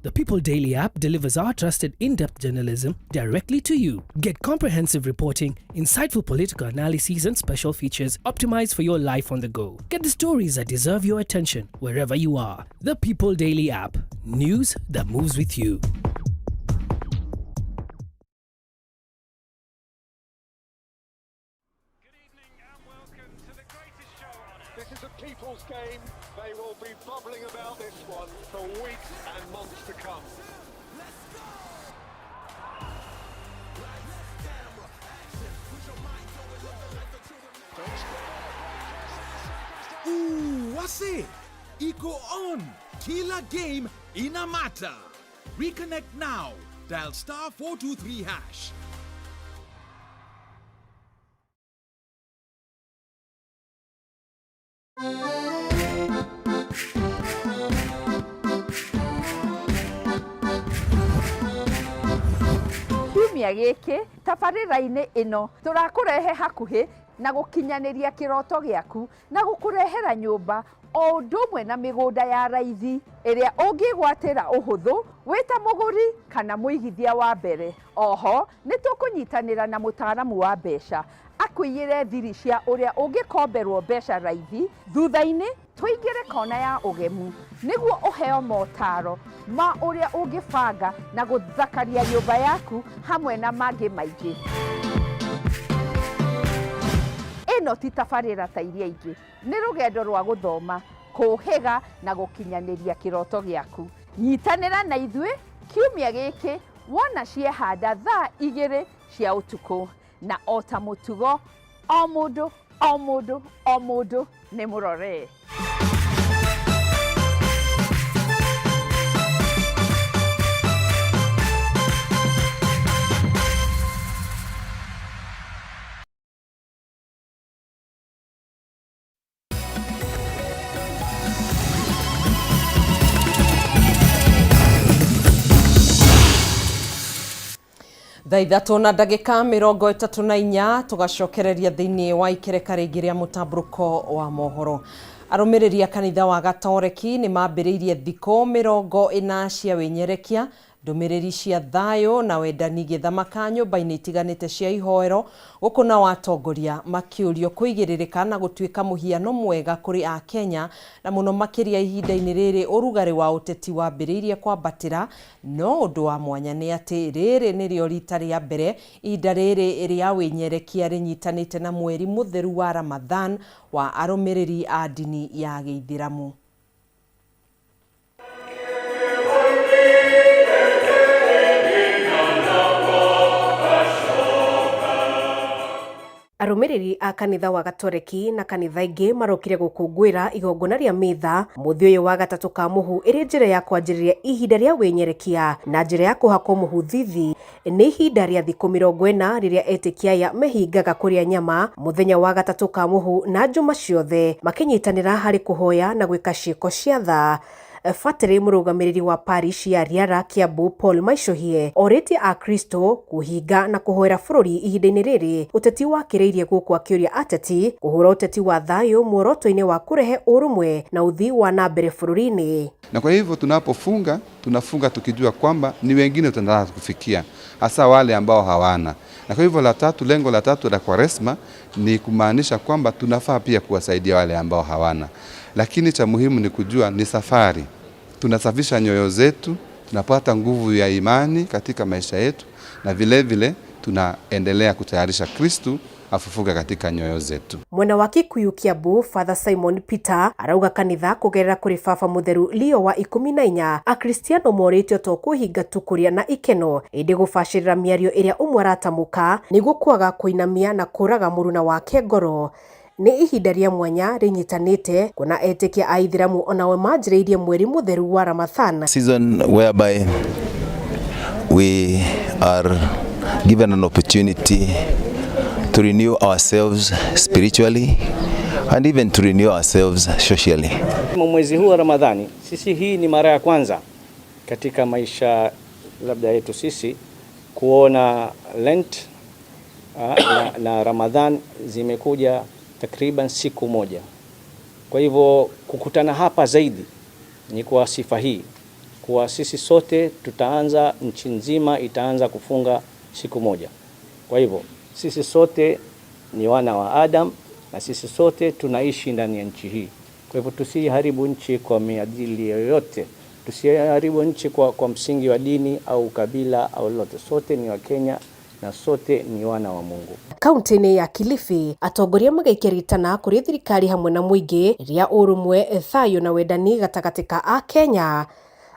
S10: The People Daily app delivers our trusted in depth journalism directly to you. Get comprehensive reporting, insightful political analyses, and special features optimized for your life on the go. Get the stories that deserve your attention wherever you are. The People Daily app. News that moves with you.
S11: This is a people's game. They will be bubbling about this one for weeks and months to come.
S12: Ooh, wase iko on. Kila game ina matter. Reconnect now. Dial star 423 hash.
S13: Kiumia gĩkĩ tabarĩra-inĩ ĩno tũrakũrehe hakuhĩ na gũkinyanĩria kĩroto gĩaku na gũkũrehera nyũmba o ũndũ ũmwe na mĩgũnda ya raithi ĩrĩa ũngĩgwatĩra ũhũthũ wĩ ta mũgũri kana mũigithia wa mbere. Oho nĩ tũkũnyitanĩra na mũtaaramu wa mbeca akũiyĩre thiri cia ũrĩa ũngĩkomberwo mbeca raithi thutha-inĩ tũingĩre kona ya ũgemu nĩguo ũheo motaro ma ũrĩa ũngĩbanga na gũthakaria nyũmba yaku hamwe na mangĩ maingĩ. Ĩno ti tabarĩra ta iria ingĩ, nĩ rũgendo rwa gũthoma, kũũhĩga na gũkinyanĩria kĩroto gĩaku. Nyitanĩra na ithuĩ kiumia gĩkĩ wona ciehanda thaa igĩrĩ cia ũtukũ. Na o ta mũtugo, o mũndũ o mũndũ o mũndũ nĩ mũrore.
S1: Thaa ithatũ na ndagĩka 34 tũgacokereria thĩinĩ wa ikereka rĩngĩ rĩa mũtambũrũko wa mohoro. Arũmĩrĩri a kanitha wa Gatoreki nĩ mambĩrĩirie thikũ 40 cia wĩnyerekia Ndũmĩrĩri cia thayũ na wendani igĩthamaka nyũmba-inĩ itiganĩte cia ihoero gũkũ nao atongoria makĩũrio kũigĩrĩrĩka na gũtuĩka mũhiano mwega kũrĩ Akenya na mũno makĩria ihinda-inĩ rĩrĩ ũrugarĩ wa ũteti wambĩrĩirie kwambatĩra. No ũndũ wa mwanya nĩ atĩ rĩrĩ nĩrĩo rita rĩa mbere ihinda rĩrĩ rĩa wĩnyerekia rĩnyitanĩte na mweri mũtheru wa Ramadhan wa arũmĩrĩri a ndini ya Gĩithĩramu.
S5: Arũmĩrĩri a kanitha wa Gatoreki na kanitha ingĩ marokire gũkũngũĩra igongona rĩa Mitha mũthĩ ũyũ wa gatatũ ka mũhu ĩrĩ njĩra ya kwanjĩrĩria ihinda rĩa wĩnyerekia na njĩra ya kũhakwo mũhu thithi. Nĩ ihinda rĩa thikũ 40 rĩrĩa etĩkia aya mehingaga kũrĩa nyama mũthenya wa gatatũ ka mũhu na njuma ciothe makĩnyitanĩra harĩ kũhoya na gwĩka ciĩko cia tha. Batĩrĩ mũrũgamĩrĩri wa parish ya Riara Kiambu Paul Maicũhie orĩtie Akristo kũhinga na kũhoera bũrũri ihinda-inĩ rĩrĩ ũteti wakĩrĩirie gũkũ akĩũria ateti kũhũra ũteti wa thayũ muoroto-inĩ wa kũrehe ũrũmwe na ũthii wa na mbere bũrũri-inĩ.
S9: Na kwa hivyo tunapofunga, tunafunga tukijua kwamba ni wengine tunataka kufikia, hasa wale ambao hawana. Na kwa hivyo la tatu, lengo la tatu la Kwaresma ni kumaanisha kwamba tunafaa pia kuwasaidia wale ambao hawana. Lakini cha muhimu ni kujua ni safari. Tunasafisha nyoyo zetu, tunapata nguvu ya imani katika maisha yetu, na vile vile tunaendelea kutayarisha Kristu afufuka katika nyoyo zetu.
S5: Mwena wa Kikuyu Kiambu Father Simon Peter arauga kanitha kugerera kuri baba mutheru Leo wa 14 Akristiano morĩtio to kũhinga tu kũrĩa na ikeno ĩndĩ gũbacĩrĩra mĩario ĩrĩa ũmwe aratamũka nĩguo kwaga kũinamia na kũraga mũruna wake ngoro. Nĩ ihinda rĩa mwanya rĩnyitanĩte kuona etĩkia a Ithĩramu onao manjĩrĩirie mweri mũtheru wa Ramadhan.
S14: Season whereby we are given an opportunity to renew ourselves spiritually and even to renew ourselves socially.
S15: Mwezi huu wa Ramadhani, sisi hii ni mara ya kwanza katika maisha labda yetu sisi kuona Lent na Ramadhan zimekuja takriban siku moja. Kwa hivyo kukutana hapa zaidi ni kwa sifa hii, kwa sisi sote tutaanza, nchi nzima itaanza kufunga siku moja. Kwa hivyo sisi sote ni wana wa Adam na sisi sote tunaishi ndani ya nchi hii. Kwa hivyo tusiharibu nchi kwa miadili yoyote, tusiharibu nchi kwa msingi wa dini au kabila au lolote. Sote ni wa Kenya na sote ni wana wa Mungu.
S5: Kaunti-inĩ ya Kilifi atongoria magaikia ritana kũrĩ thirikari hamwe na mũingĩ rĩa ũrũmwe thayũ na wendani gatagatĩ ka Akenya.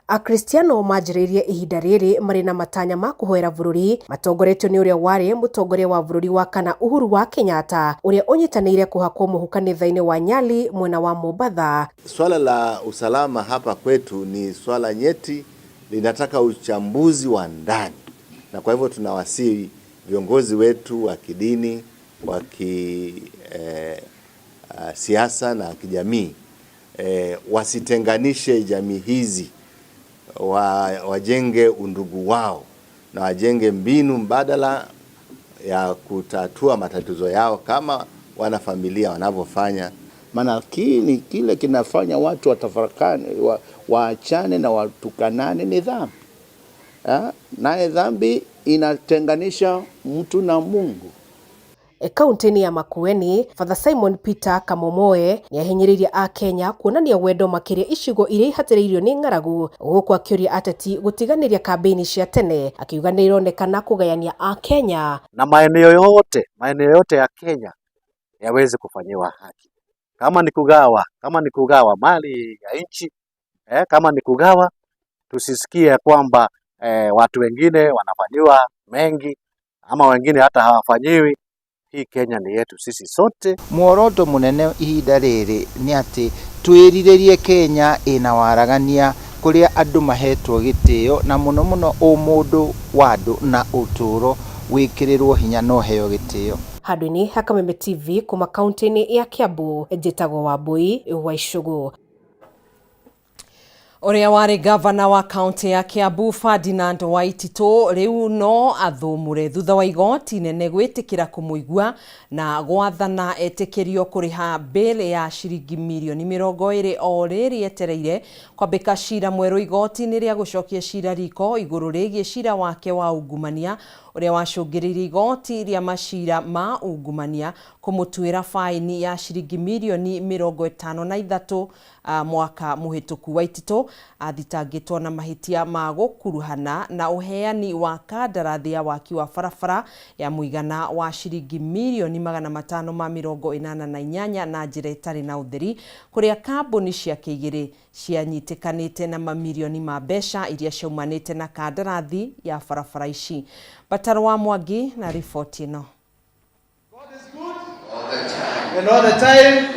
S5: Akristiano manjĩrĩirie ihinda rĩrĩ marĩ na matanya ma kũhoera bũrũri matongoretio nĩ ũrĩa warĩ mũtongoria wa bũrũri wa kana Uhuru wa Kenyatta ũrĩa ũnyitanĩire kũhakwo mũhu kanitha-inĩ wa Nyali mwena wa Mombatha.
S16: Swala la usalama hapa kwetu ni swala nyeti, linataka uchambuzi wa ndani, na kwa hivyo tunawasihi viongozi wetu wa kidini, wa kisiasa na kijamii wasitenganishe jamii hizi, wajenge undugu wao na wajenge mbinu mbadala ya kutatua matatizo yao kama wanafamilia wanavyofanya.
S18: Maana kile kinafanya watu watafarakane, waachane na watukanane ni dhambi. Naye dhambi inatenganisha mtu na Mungu.
S5: Kaunti-inĩ ya Makueni Father Simon Peter Kamomoe nĩahinyĩrĩirie Akenya kuonania wendo makĩria icigo iria ihatĩrĩirio nĩ ng'aragu gũkũ akĩũria ateti gũtiganĩria kambĩini cia tene akiuga nĩ ironekana kũgayania Akenya.
S27: Na maeneo yote ya Kenya yaweze kufanyiwa haki. Kama ni kugawa mali ya nchi, kama ni kugawa, tusisikie kwamba watu wengine wanafanyiwa mengi ama wengine hata hawafanyiwi. Hii Kenya ni yetu sisi sote.
S28: Muoroto munene ihinda riri ni ati twiriririe Kenya ina waragania kuria andu mahetwo gitio na muno muno umundu wa andu na uturo wikirirwo hinya no heo gitio.
S5: Handũ-inĩ ha Kameme TV kuma kaunti-inĩ ya Kiambu njĩtagwo Wambui wa Icũgũ.
S1: Ũrĩa warĩ gavana wa kaunti ya Kiambu Ferdinand Waititu rĩu no athũmũre thutha wa igoti nene gwĩtĩkĩra kũmũigua na gwathana etĩkĩrio kũrĩha bail ya ciringi mirioni 20 o rĩrĩ etereire kwambĩka cira mwerũ igoti-inĩ rĩa gũcokia cira riko igũrũ rĩgiĩ cira wake wa ungumania ũrĩa wacũngĩrĩirie igoti rĩa macira ma ungumania kũmũtuĩra faini ya ciringi mirioni 53 mwaka mũhĩtũku. Waititu athitangĩtwo na mahĩtia ma gũkuruhana na ũheani wa kandarathi ya waki wa barabara ya mũigana wa ciringi mirioni 588 na njĩra ĩtarĩ na ũtheri kũrĩa kambuni ciake igĩrĩ cianyitĩkanĩte na mamirioni ma mbeca iria ciaumanĩte na kandarathi ya barabara ici. Bataro wa Mwangi na riboti ĩno.
S2: And all the time,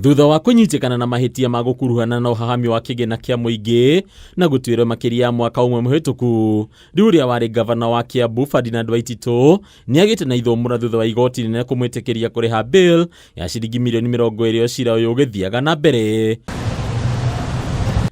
S17: Thutha wa kũnyitĩkana na mahĩtia ma gũkuruhana na ũhahami wa kĩgĩna kĩa mũingĩ na gũtuĩrwo makĩria ya mwaka ũmwe mũhĩtũku, rĩu ũrĩa warĩ gavana wa Kiambu Ferdinand Waititu nĩagĩte na ithũmũra thutha wa igoti inene kũmwĩtĩkĩria kũrĩha bail ya ciringi mirioni 20 o cira ũyũ ũgĩthiaga na mbere.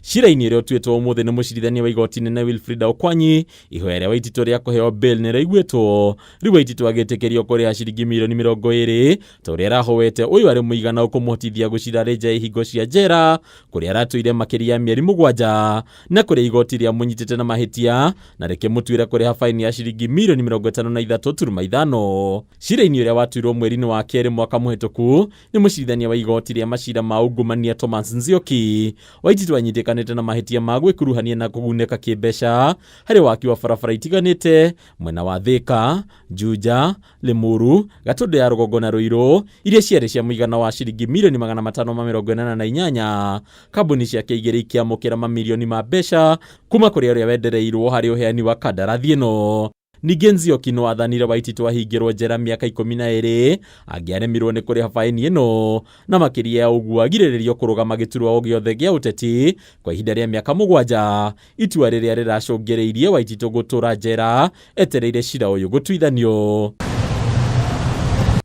S17: Cira-inĩ ũrĩa ũtuĩtwo ũmũthĩ nĩ mũcirithania wa igoti inene Wilfrida Okwanyi, ihoya rĩa Waititu rĩa kũheo bail nĩ rĩaiguĩtwo. Rĩu Waititu agĩtĩkĩrio kũrĩha ciringi mirioni 20 ta ũrĩa arahoete, ũyũ arĩ mũigana ũkũmũhotithia gũcira arĩ nja ya ihingo cia njera kũrĩa aratũire makĩria ya mĩeri 7 na kũrĩa igoti rĩamũnyitĩte na mahĩtia na rĩkĩmũtuĩra kũrĩha faini ya ciringi mirioni 53.5. Cira-inĩ ũrĩa watuirwo mweri-inĩ wa kerĩ mwaka mũhĩtũku nĩ mũcirithania wa igoti rĩa macira ma ungumania Thomas Nzioki, Waititu anyitĩkanĩte na mahĩtia ma gwĩkuruhania na kũgunĩka kĩmbeca harĩ waki wa barabara itiganĩte mwena wa Thika, Juja, Limuru, Gatũndũ ya rũgongo na Ruiru iria ciarĩ cia mũigana wa ciringi mirioni 588. Kambuni ciake igĩrĩ ikĩamũkĩra mamirioni ma mbeca kuma kũrĩ ũrĩa wendereirwo harĩ ũheani wa kandarathi ĩno. Ningĩ Nzioki no athanire Waititu ahingĩrwo njera mĩaka 12 angĩaremirwo nĩ kũrĩha faini ĩno, na makĩria ya ũguo agirĩrĩrio kũrũgama gĩturwa o gĩothe gĩa ũteti kwa ihinda rĩa mĩaka 7, itua rĩrĩa rĩracũngĩrĩirie Waititu gũtũra njera etereire cira ũyũ gũtuithanio.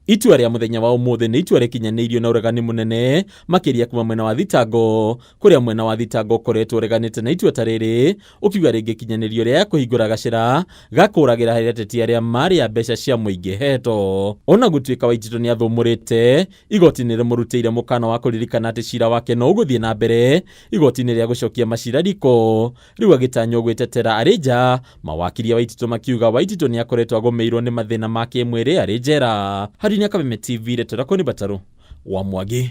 S17: Itua rĩa mũthenya wa ũmũthĩ nĩ itua rĩkinyanĩirio na ũregani mũnene makĩria kuma mwena wa thitango, kũrĩa mwena wa thitango ũkoretwo ũreganĩte na itua ta rĩrĩ ũkiuga rĩngĩkinyanĩrio rĩa kũhingũra gacĩra ga kũragĩra harĩ ateti arĩa marĩ a mbeca cia mũingĩ heto. Ona gũtuĩka Waititu nĩ athũmũrĩte, igoti nĩ rĩmũrutĩire mũkana wa kũririkana atĩ cira wake no ũgũthiĩ na mbere igoti-inĩ rĩa gũcokia macira riko. Rĩu agĩtanywo gwĩtetera arĩ nja, mawakiri a Waititu makiuga Waititu nĩ akoretwo agũmĩirwo nĩ mathĩna ma kĩmwĩrĩ arĩ njera. Harĩ Kameme TV, Retera Koni Bataru wa Mwangi.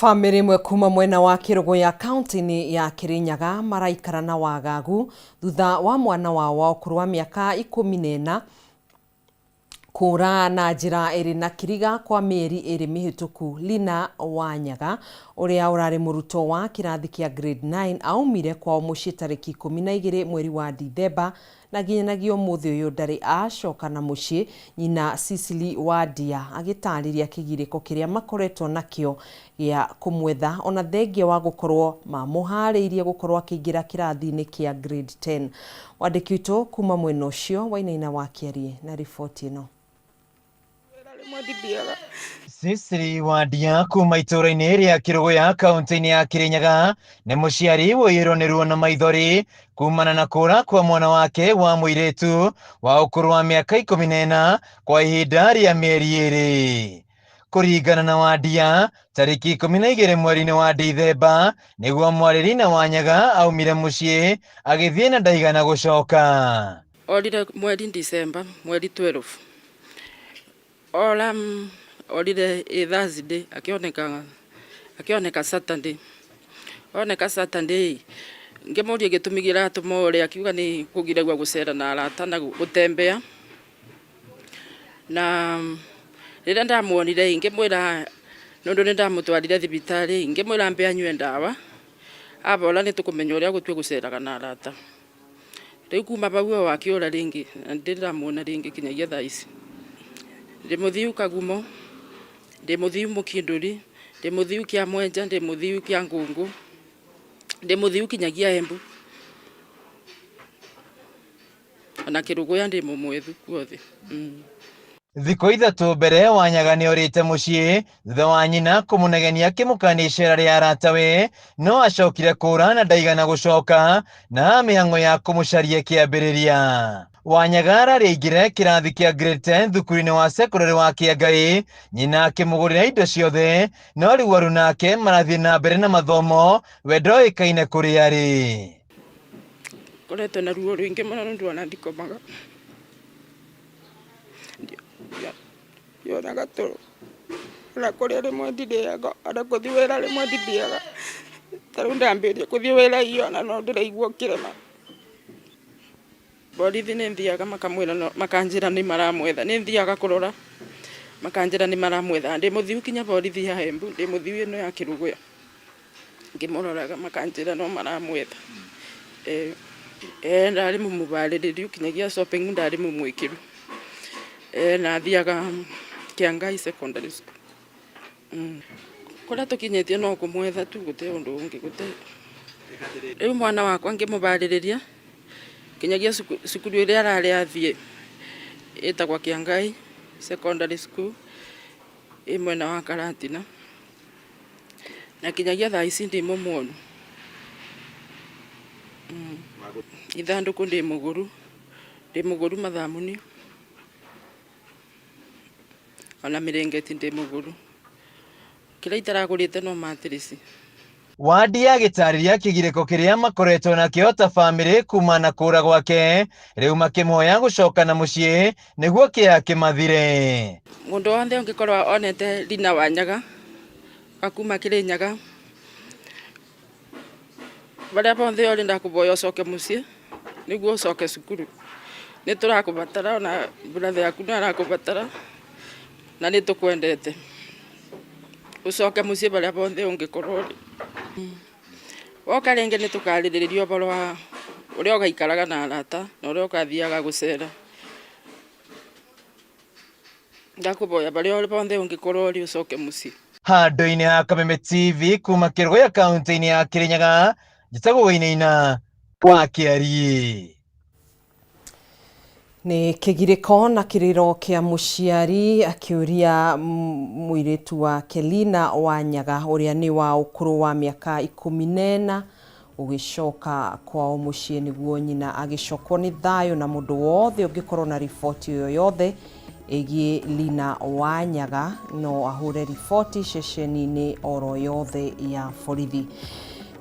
S1: Bamĩrĩ ĩmwe kuma mwena wa Kĩrũgũya kaunti-inĩ ya Kĩrĩnyaga maraikara na wagagu thutha wa mwana wao wa ũkũrũ wa mĩaka 14 kũra na njĩra ĩrĩ na kiriga kwa mĩeri 2 mĩhĩtũku. Lina Wanyaga ũrĩa ũrarĩ mũrutwo wa kĩrathi kĩa grade 9 aumire kwao mũciĩ tarĩki 12 mweri wa Dithemba na nginyanagia ũmũthĩ ũyũ ndarĩ acoka na mũciĩ. Nyina Cecily Wandia agĩtarĩria kĩgirĩko kĩrĩa makoretwo nakĩo gĩa kũmwetha ona thengia wa gũkorwo mamũharĩirie gũkorwo akĩingĩra kĩrathi-inĩ kĩa grade 10. Wandĩki witũ kuma mwena ũcio Wainaina wa Kĩarie na riboti ĩno.
S19: Cecily Wandia kuma itũũra-inĩ rĩa Kĩrũgũya kaunti-inĩ ya Kĩrĩnyaga nĩ mũciari ũiyũirwo nĩ ruo na maithori kumana na kũra kwa mwana wake wa mũirĩtu wa ũkũrũ wa mĩaka 14 kwa ihinda rĩa mĩeri 2. Kũringana na Wandia, tarĩki 12 mweri-inĩ wa Dithemba nĩguo mwarĩ Lina Wanyaga aumire mũciĩ agĩthiĩ na ndaigana gũcoka.
S20: Orire mweri December, mweri 12. Ora orire Thursday akĩoneka Saturday. Oneka Saturday ngĩmũria gĩtũmi kĩratũma ore akiuga nĩ kũgiragua gũcera na arata na gũtembea. Na rĩrĩa ndamuonire ngĩmwĩra nũndũ nĩ ndamũtwarire thibitarĩ ngĩmwĩra ambe anyue ndawa abora nĩ tũkũmenya ũrĩa gũtua gũceraga na arata. Rĩu kuma bau o akĩũra rĩngĩ na ndĩramuona rĩngĩ kinyagia thaa ici. Ndĩmũthiu Kagumo, ndĩmũthiu Mũkindũri, ndĩmũthiu Kĩamwenja, ndĩmũthiu Kĩangũngũ, ndĩmũthiu kinyagia Embu ona Kĩrũgũya ndĩmũmwethu kuothe.
S19: Thikũ ithatũ mbere Wanyaga nĩorĩte mũciĩ thutha wa nyina kũmũnegenia akĩmũkania icera rĩa aratawe, no acokire kũra na ndaigana gũcoka na mĩhang'o ya kũmũcaria ĩkĩambĩrĩria. Wanyaga ararĩ aingĩre kĩrathi kĩa grade 10 thukuru-inĩ wa sekondarĩ wa Kĩangai, nyina akĩmũgũrĩra indo ciothe, no rĩu aruna ake marathiĩ na mbere na mathomo, we ndoĩkaine kũrĩa arĩ.
S20: Ngoretwo na ruo rũingĩ mũno nĩ ũndũ ona ndikomaga. Ndionaga toro. Ona kũrĩa rĩmwe ndirĩaga, ona gũthiĩ wĩra rĩmwe ndithiaga. Ta rĩu ndambĩrĩria gũthiĩ wĩra iyo ona no ndĩraigua kĩrema. Borithi nĩ thiaga makamwĩra makanjĩra nĩ maramwetha. Nĩ thiaga kũrora makanjĩra nĩ maramwetha. Ndĩ mũthiu kinya borithi ya Embu, ndĩ mũthiu ĩno ya Kĩrũgũya. Ngĩmũroraga makanjĩra no maramwetha. Ndarĩ mũmũbarĩrĩru kinyagia shopping ndarĩ mũmwĩkĩru. Na athiaga Kĩangai Secondary School. Kũrĩa tũkinyĩtie no kũmwetha tu gũtirĩ ũndũ ũngĩ gũtirĩ. Rĩu mwana wakwa ngĩmũbarĩrĩria kinyagia cukuru ĩrĩa ararĩ athiĩ ĩtagwo Kĩangai Secondary School ĩ mwena wa Karatina na kinyagia thaa ici ndi mũmuonu. Ithandũkũ ndĩ mũgũru, ndĩ mũgũru mathamuni ona mĩrĩngĩti ndĩ mũgũru. Kĩrĩa itaragũrĩte no matirisi.
S19: Wandi agĩtarĩria kĩgirĩko kĩrĩa makoretwo nakĩo ta bamĩrĩ kuma na kũra gwake, rĩu makĩmũhoya gũcoka na mũciĩ nĩguo kĩeha kĩmathire.
S20: Mũndũ wothe ũngĩkorwo onete Lina Wanyaga wa kuma Kĩrĩnyaga, barĩa bothe ũrĩ ndakũboya ũcoke mũciĩ nĩguo ũcoke cukuru. Nĩ tũrakũbatara ona brother yaku nĩ arakũbatara na nĩ tũkwendete. Ũcoke mũciĩ barĩa bothe ũngĩkorwo ũrĩ. Woka rĩngĩ nĩ tũkarĩrĩria ũhoro wa ũrĩa ũgaikaraga na arata na ũrĩa ũgathiaga gũcera. Ndakũboya barĩa bothe ũngĩkorwo ũrĩ ũcoke mũciĩ.
S19: Handũ-inĩ ha Kameme TV kuma Kĩrũgũya kaunti-inĩ ya Kĩrĩnyaga, njĩtagwo Wainaina wa Kĩariĩ.
S1: Nĩ kĩgirĩko na kĩrĩro kĩa mũciari akĩũria mũirĩtu wake Lina Wanyaga ũrĩa nĩ wa ũkũrũ wa mĩaka 14 gũgĩcoka kwao mũciĩ nĩguo nyina agĩcokwo nĩ thayũ na mũndũ wothe ũngĩkorwo na riboti ĩyo yothe ĩgiĩ Lina Wanyaga no ahũre riboti ceceni-inĩ oro yothe ya borithi.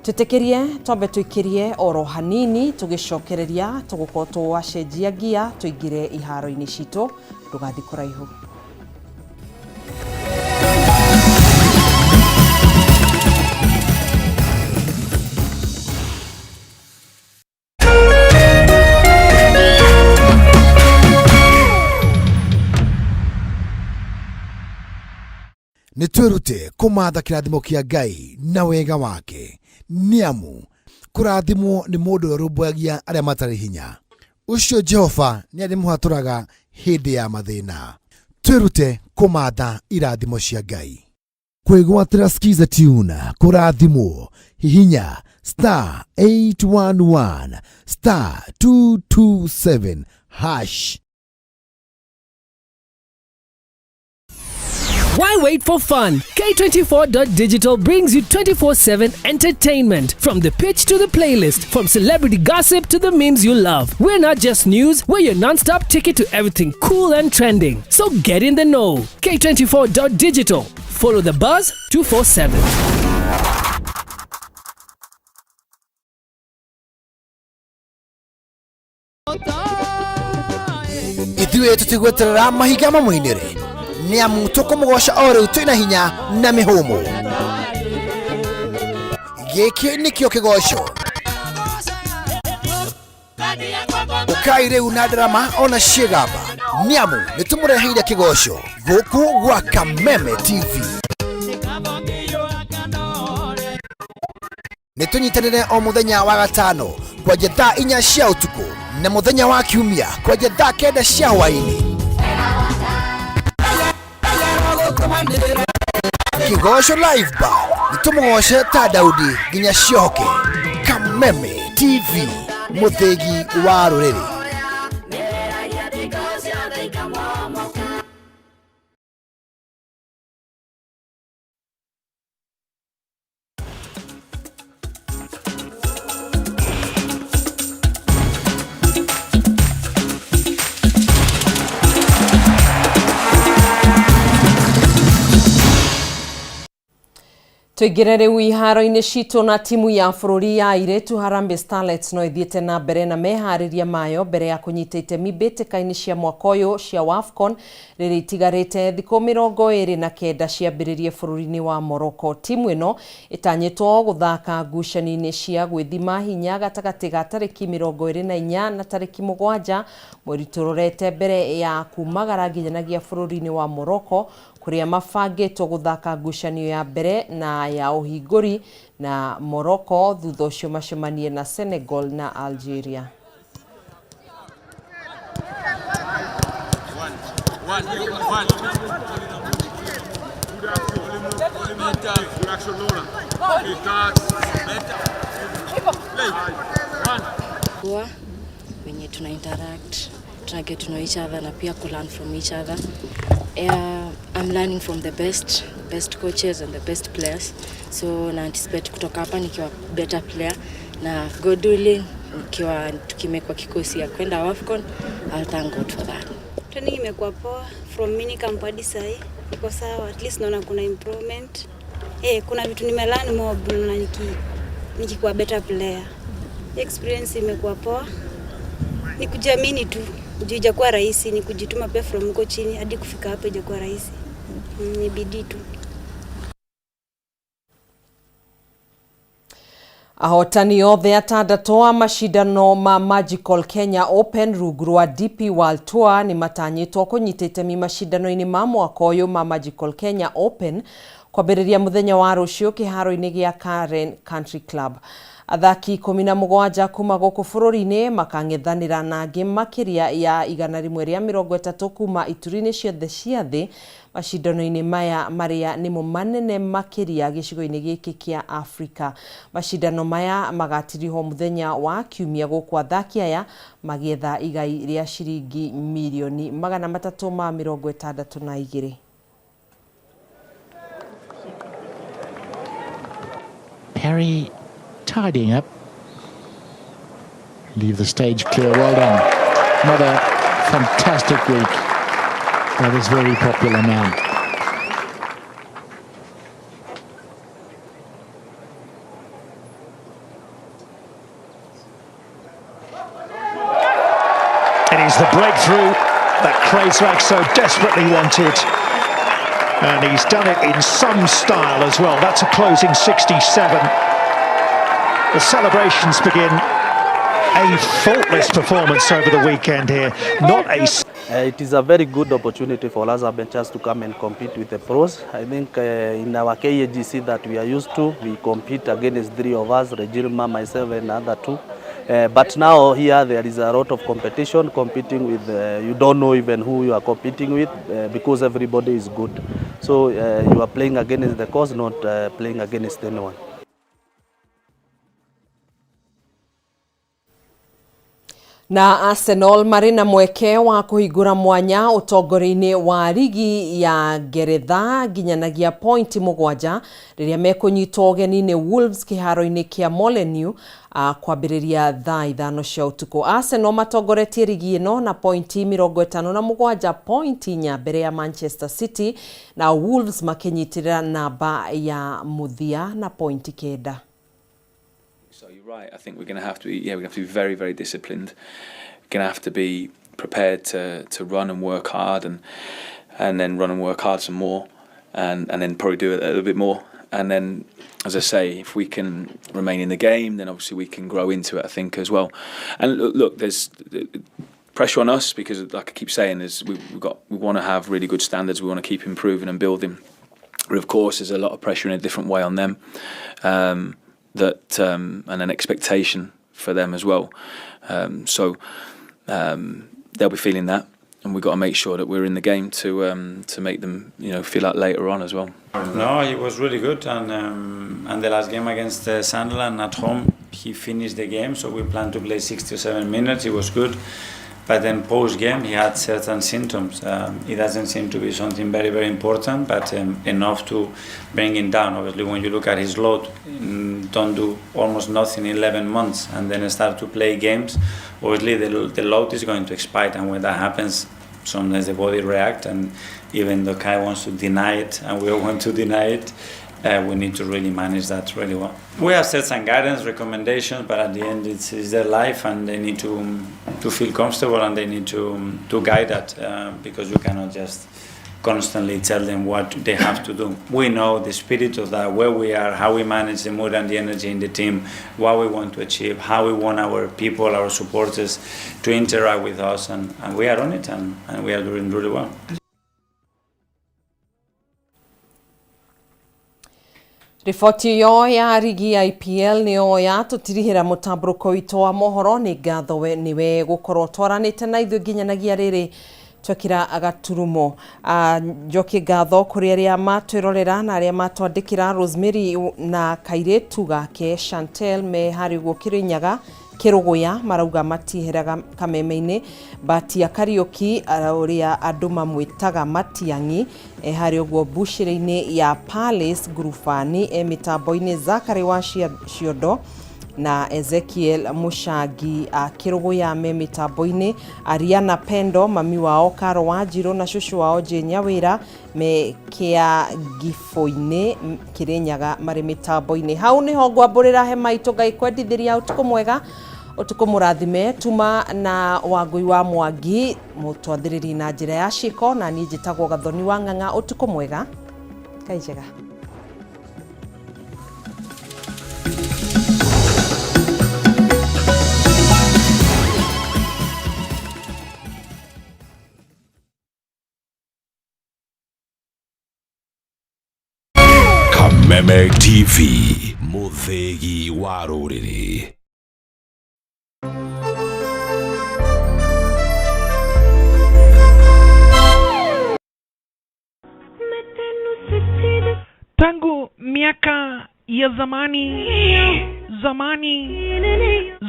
S1: Twĩtĩkĩrie twambe tũikĩrie oro hanini tũgĩcokereria tũgũkorwo twacenjia ngia tũingĩre iharo-inĩ citũ ndũgathiĩ kũraihu.
S3: Nĩ twĩrute kũmatha kĩrathimo kĩa Ngai na wega wake, nĩ amu kũrathimwo nĩ mũndũ ũrĩa ũrũmbũyagia arĩa matarĩ hinya. Ũcio Jehova nĩ arĩmũhatũraga hĩndĩ ya mathĩna. Twĩrute kũmatha irathimo cia Ngai. Kwĩgwatĩra Skiza Tune kũrathimwo, hihinya star 811 star 227 hash.
S10: Why wait for fun? K24.digital brings you 24/7 entertainment. From the pitch to the playlist, from celebrity gossip to the memes you love. We're not just news, we're your non-stop ticket to everything cool and trending. So get in the know. K24.digital. Follow the buzz 247.
S3: Ithuĩ tũtigweterera mahinga mamũinĩre, nĩ amu tũkũmũgoca o rĩu twĩna hinya na mĩhũmũ. Gĩkĩ nĩkĩo kĩgoco. Ũkai rĩu na ndarama ona ciĩgamba, nĩ amu nĩ tũmũreheire kĩgoco gũkũ gwa Kameme TV. Nĩ tũnyitanĩre o mũthenya wa gatano kwanja thaa 4 cia ũtukũ na mũthenya wa kiumia kwanja thaa 9 cia hwaĩ-inĩ. Kĩgoco Live Band nĩ tũmũgoce ta Daudi nginya ciohoke. Kameme TV, mũthĩgi wa rũrĩrĩ.
S1: Tũingĩre rĩu iharo-inĩ citũ na timu ya bũrũri ya airĩtu Harambee Starlets no ĩthiĩte na mbere na meharĩria mayo mbere ya kũnyita itemi mbĩtĩka-inĩ cia mwaka ũyũ cia WAFCON rĩrĩa itigarĩte thikũ 29 ciambĩrĩrie bũrũri-inĩ wa Morocco. Timu ĩno ĩtanyĩtwo gũthaka ngucanio-inĩ cia gwĩthima hinya gatagatĩ ga tarĩki 24 na tarĩki 7 mweri tũrorete mbere ya kumagara nginyanagia bũrũri-inĩ wa Morocco kũrĩa mabangĩtwo gũthaka ngucanio ya mbere na ya ũhingũri na Morocco, thutha ũcio macemanie na Senegal na Algeria.
S4: Kuwa wenye tuna interact, tuna get to know each other na pia ku learn from each other. I'm learning from the best coaches and the best players. So na anticipate kutoka hapa nikiwa better player na God willing nikiwa tukimekwa kikosi ya kwenda AFCON, I'll thank God for that.
S6: Training imekuwa poa from mini camp hadi sahi. Iko sawa, at least naona kuna improvement. Kuna vitu nimelearn more na nikikuwa better player. Experience imekuwa poa. Ni kujiamini tu. Juu ijakuwa rahisi, ni kujituma pia from huko chini hadi kufika hapa ijakuwa rahisi. Ni bidii tu.
S1: Ahotani othe atandatũ a macindano ma Magical Kenya Open rungu rwa DP World Tour nĩ matanyĩtwo kũnyita itemi macindano-inĩ ma mwaka ũyũ ma Magical Kenya Open kwambĩrĩria mũthenya wa rũciũ kĩharo-inĩ gĩa Karen Country Club. Athaki 17 kuma gũkũ bũrũri-inĩ makang'ethanĩra na angĩ makĩria ya 130 kuma ituri-inĩ ciothe cia thĩ macindano-inĩ maya marĩa nĩmo manene makĩria gĩcigo-inĩ gĩkĩ kĩa Afrika. Macindano maya magatirihwo mũthenya wa kiumia gũkũ athaki aya magĩetha igai rĩa ciringi mirioni 362.
S7: Parry tidying up. Leave the stage clear. Well done. Another fantastic week by this very popular man.
S8: It is the breakthrough that Kruijswijk so desperately wanted. And he's done it in some style as well. That's a closing 67. The celebrations begin. A faultless performance over the weekend here. Not a...
S21: It is a very good opportunity for us amateurs to come and compete with the pros. I think in our KAGC that we are used to, we compete against three of us, Regilma, myself and other two. But now here there is a lot of competition, competing with, you don't know even who you are competing with because everybody is good. So you are playing against the course, not playing against anyone.
S1: Na Arsenal marĩ na mweke wa kũhingũra mwanya ũtongoria-inĩ wa rigi ya Ngeretha nginyanagia pointi 7 rĩrĩa mekũnyitwo ũgeni nĩ Wolves kĩharo-inĩ kĩa Molineux kwambĩrĩria thaa 5 cia ũtukũ. Arsenal matongoretie rigi ĩno na pointi 57, pointi 4 mbere ya Manchester City, na Wolves makĩnyitĩrĩra namba ya mũthia na pointi 9.
S23: So you're right. I think we're going to have to be, we're going to have to be very, very disciplined. We're going to have to be prepared to run and work hard, and then run and work hard some more, and then probably do it a little bit more. And then, as I say, if we can remain in the game, then obviously we can grow into it, I think, as well. And look, there's pressure on us because, like I keep saying, we want to have really good standards. We want to keep improving and building. But of course, there's a lot of pressure in a different way on them. That and an expectation for them as well, so they'll be feeling that, and we've got to make sure that we're in the game to make them, you know, feel that later on as well.
S24: No, he was really good, and the last game against Sunderland at home, he finished the game. So we planned to play 67 minutes. He was good, but then post game he had certain symptoms. It doesn't seem to be something very, very important, but enough to bring him down. Obviously, when you look at his load, don't do almost nothing in 11 months and then start to play games. Obviously, the load is going to expire, and when that happens, sometimes the body reacts, and even though Kai wants to deny it, and we all want to deny it, We need to really manage that really well. We have set some guidance, recommendations, but at the end it's their life and they need to feel comfortable and they need to guide that because you cannot just constantly tell them what they have to do. We know the spirit of that, where we are, how we manage the mood and the energy in the team, what we want to achieve, how we want our people, our supporters to interact with us, and we are on it and we are doing really well.
S1: Riboti ĩyo ya rigi ya EPL nĩyo yatũtirihĩra mũtambũrũko witũ wa mohoro. Nĩ ngatho we nĩwe gũkorwo twaranĩte na ithuĩ nginyanagia rĩrĩ twekĩra gaturumo. Njokie ngatho kũrĩ arĩa matwĩrorera na arĩa matwandĩkĩra. Rosemary na kairĩtu gake Chantel me harĩ ũguo Kĩrĩnyaga Kĩrũgũya marauga matiheraga kameme-inĩ. Batia Kariũki ũrĩa andũ mamwĩtaga Matiang'i harĩ ũguo mbucĩrĩ-inĩ ya Palace Ngurubani, mĩtambo-inĩ Zachary wa Ciondo na Ezekiel Mushangi Kĩrũgũya me mĩtambo-inĩ. Ariana Pendo mami wao Karo Wanjirũ na cũcũ wao Jane Nyawĩra me kĩa Ngibũ-inĩ Kĩrĩnyaga marĩ mĩtambo-inĩ. Hau nĩho ngwambũrĩra hema itũ. Ngai kwendithĩria ũtukũ mwega, ũtukũ mũrathime. Tuma na Wangũi wa Mwangi mũtwathĩrĩri na njĩra ya ciĩko, na niĩ njĩtagwo Gathoni wa Ng'ang'a. Ũtukũ mwega, Ngai njega.
S9: Kameme TV, mũthĩgi wa rũrĩrĩ.
S11: Tangu miaka ya zamani zamani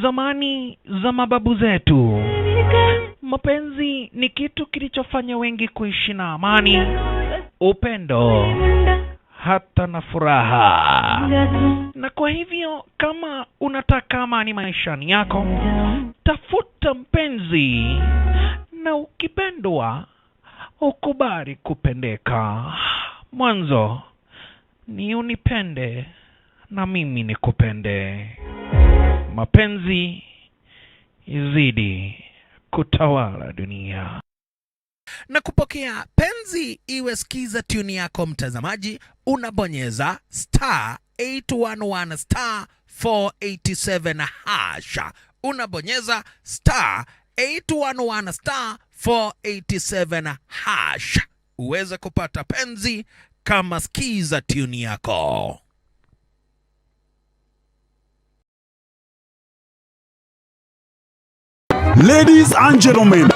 S11: zamani za mababu zetu, mapenzi ni kitu kilichofanya wengi kuishi na amani, upendo, hata na furaha. Na kwa hivyo kama unataka amani maishani yako, tafuta mpenzi, na ukipendwa ukubali kupendeka. Mwanzo ni unipende na mimi nikupende. Mapenzi izidi kutawala dunia.
S12: Na kupokea penzi iwe skiza tune yako mtazamaji, unabonyeza star 811 star 487 hash. Unabonyeza star 811 star 487 hash uweze kupata penzi kama skiza tune yako.
S13: Ladies and gentlemen,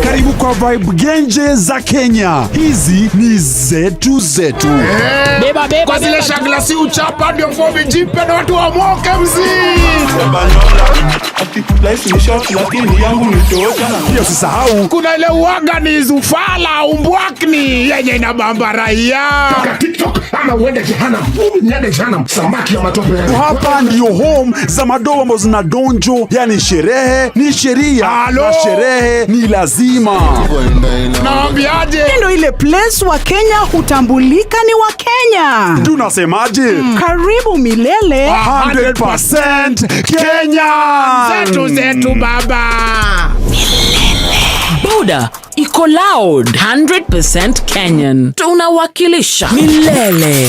S13: karibu kwa vibe genje za Kenya. Hizi ni zetu zetu.
S14: Beba beba. Kwa zile shaglasi uchapa ndio fomi jipe na watu wa moke mzee.
S13: Pia usisahau
S14: kuna ile uaga ni zufala umbwakni yenye inabamba raia.
S22: Toka TikTok ama uende jehanamu. Niende jehanamu samaki ya matope.
S13: Hapa ndio home za madoa ambazo zina donjo, yani sherehe ni sheria na sherehe ni lazima.
S14: Naambiaje?
S25: Ndio ile place wa Kenya hutambulika ni wa Kenya.
S13: Tunasemaje?
S25: Karibu milele
S13: 100% Kenya.
S14: Zetu zetu baba.
S26: Boda iko loud 100% Kenyan. Tunawakilisha milele.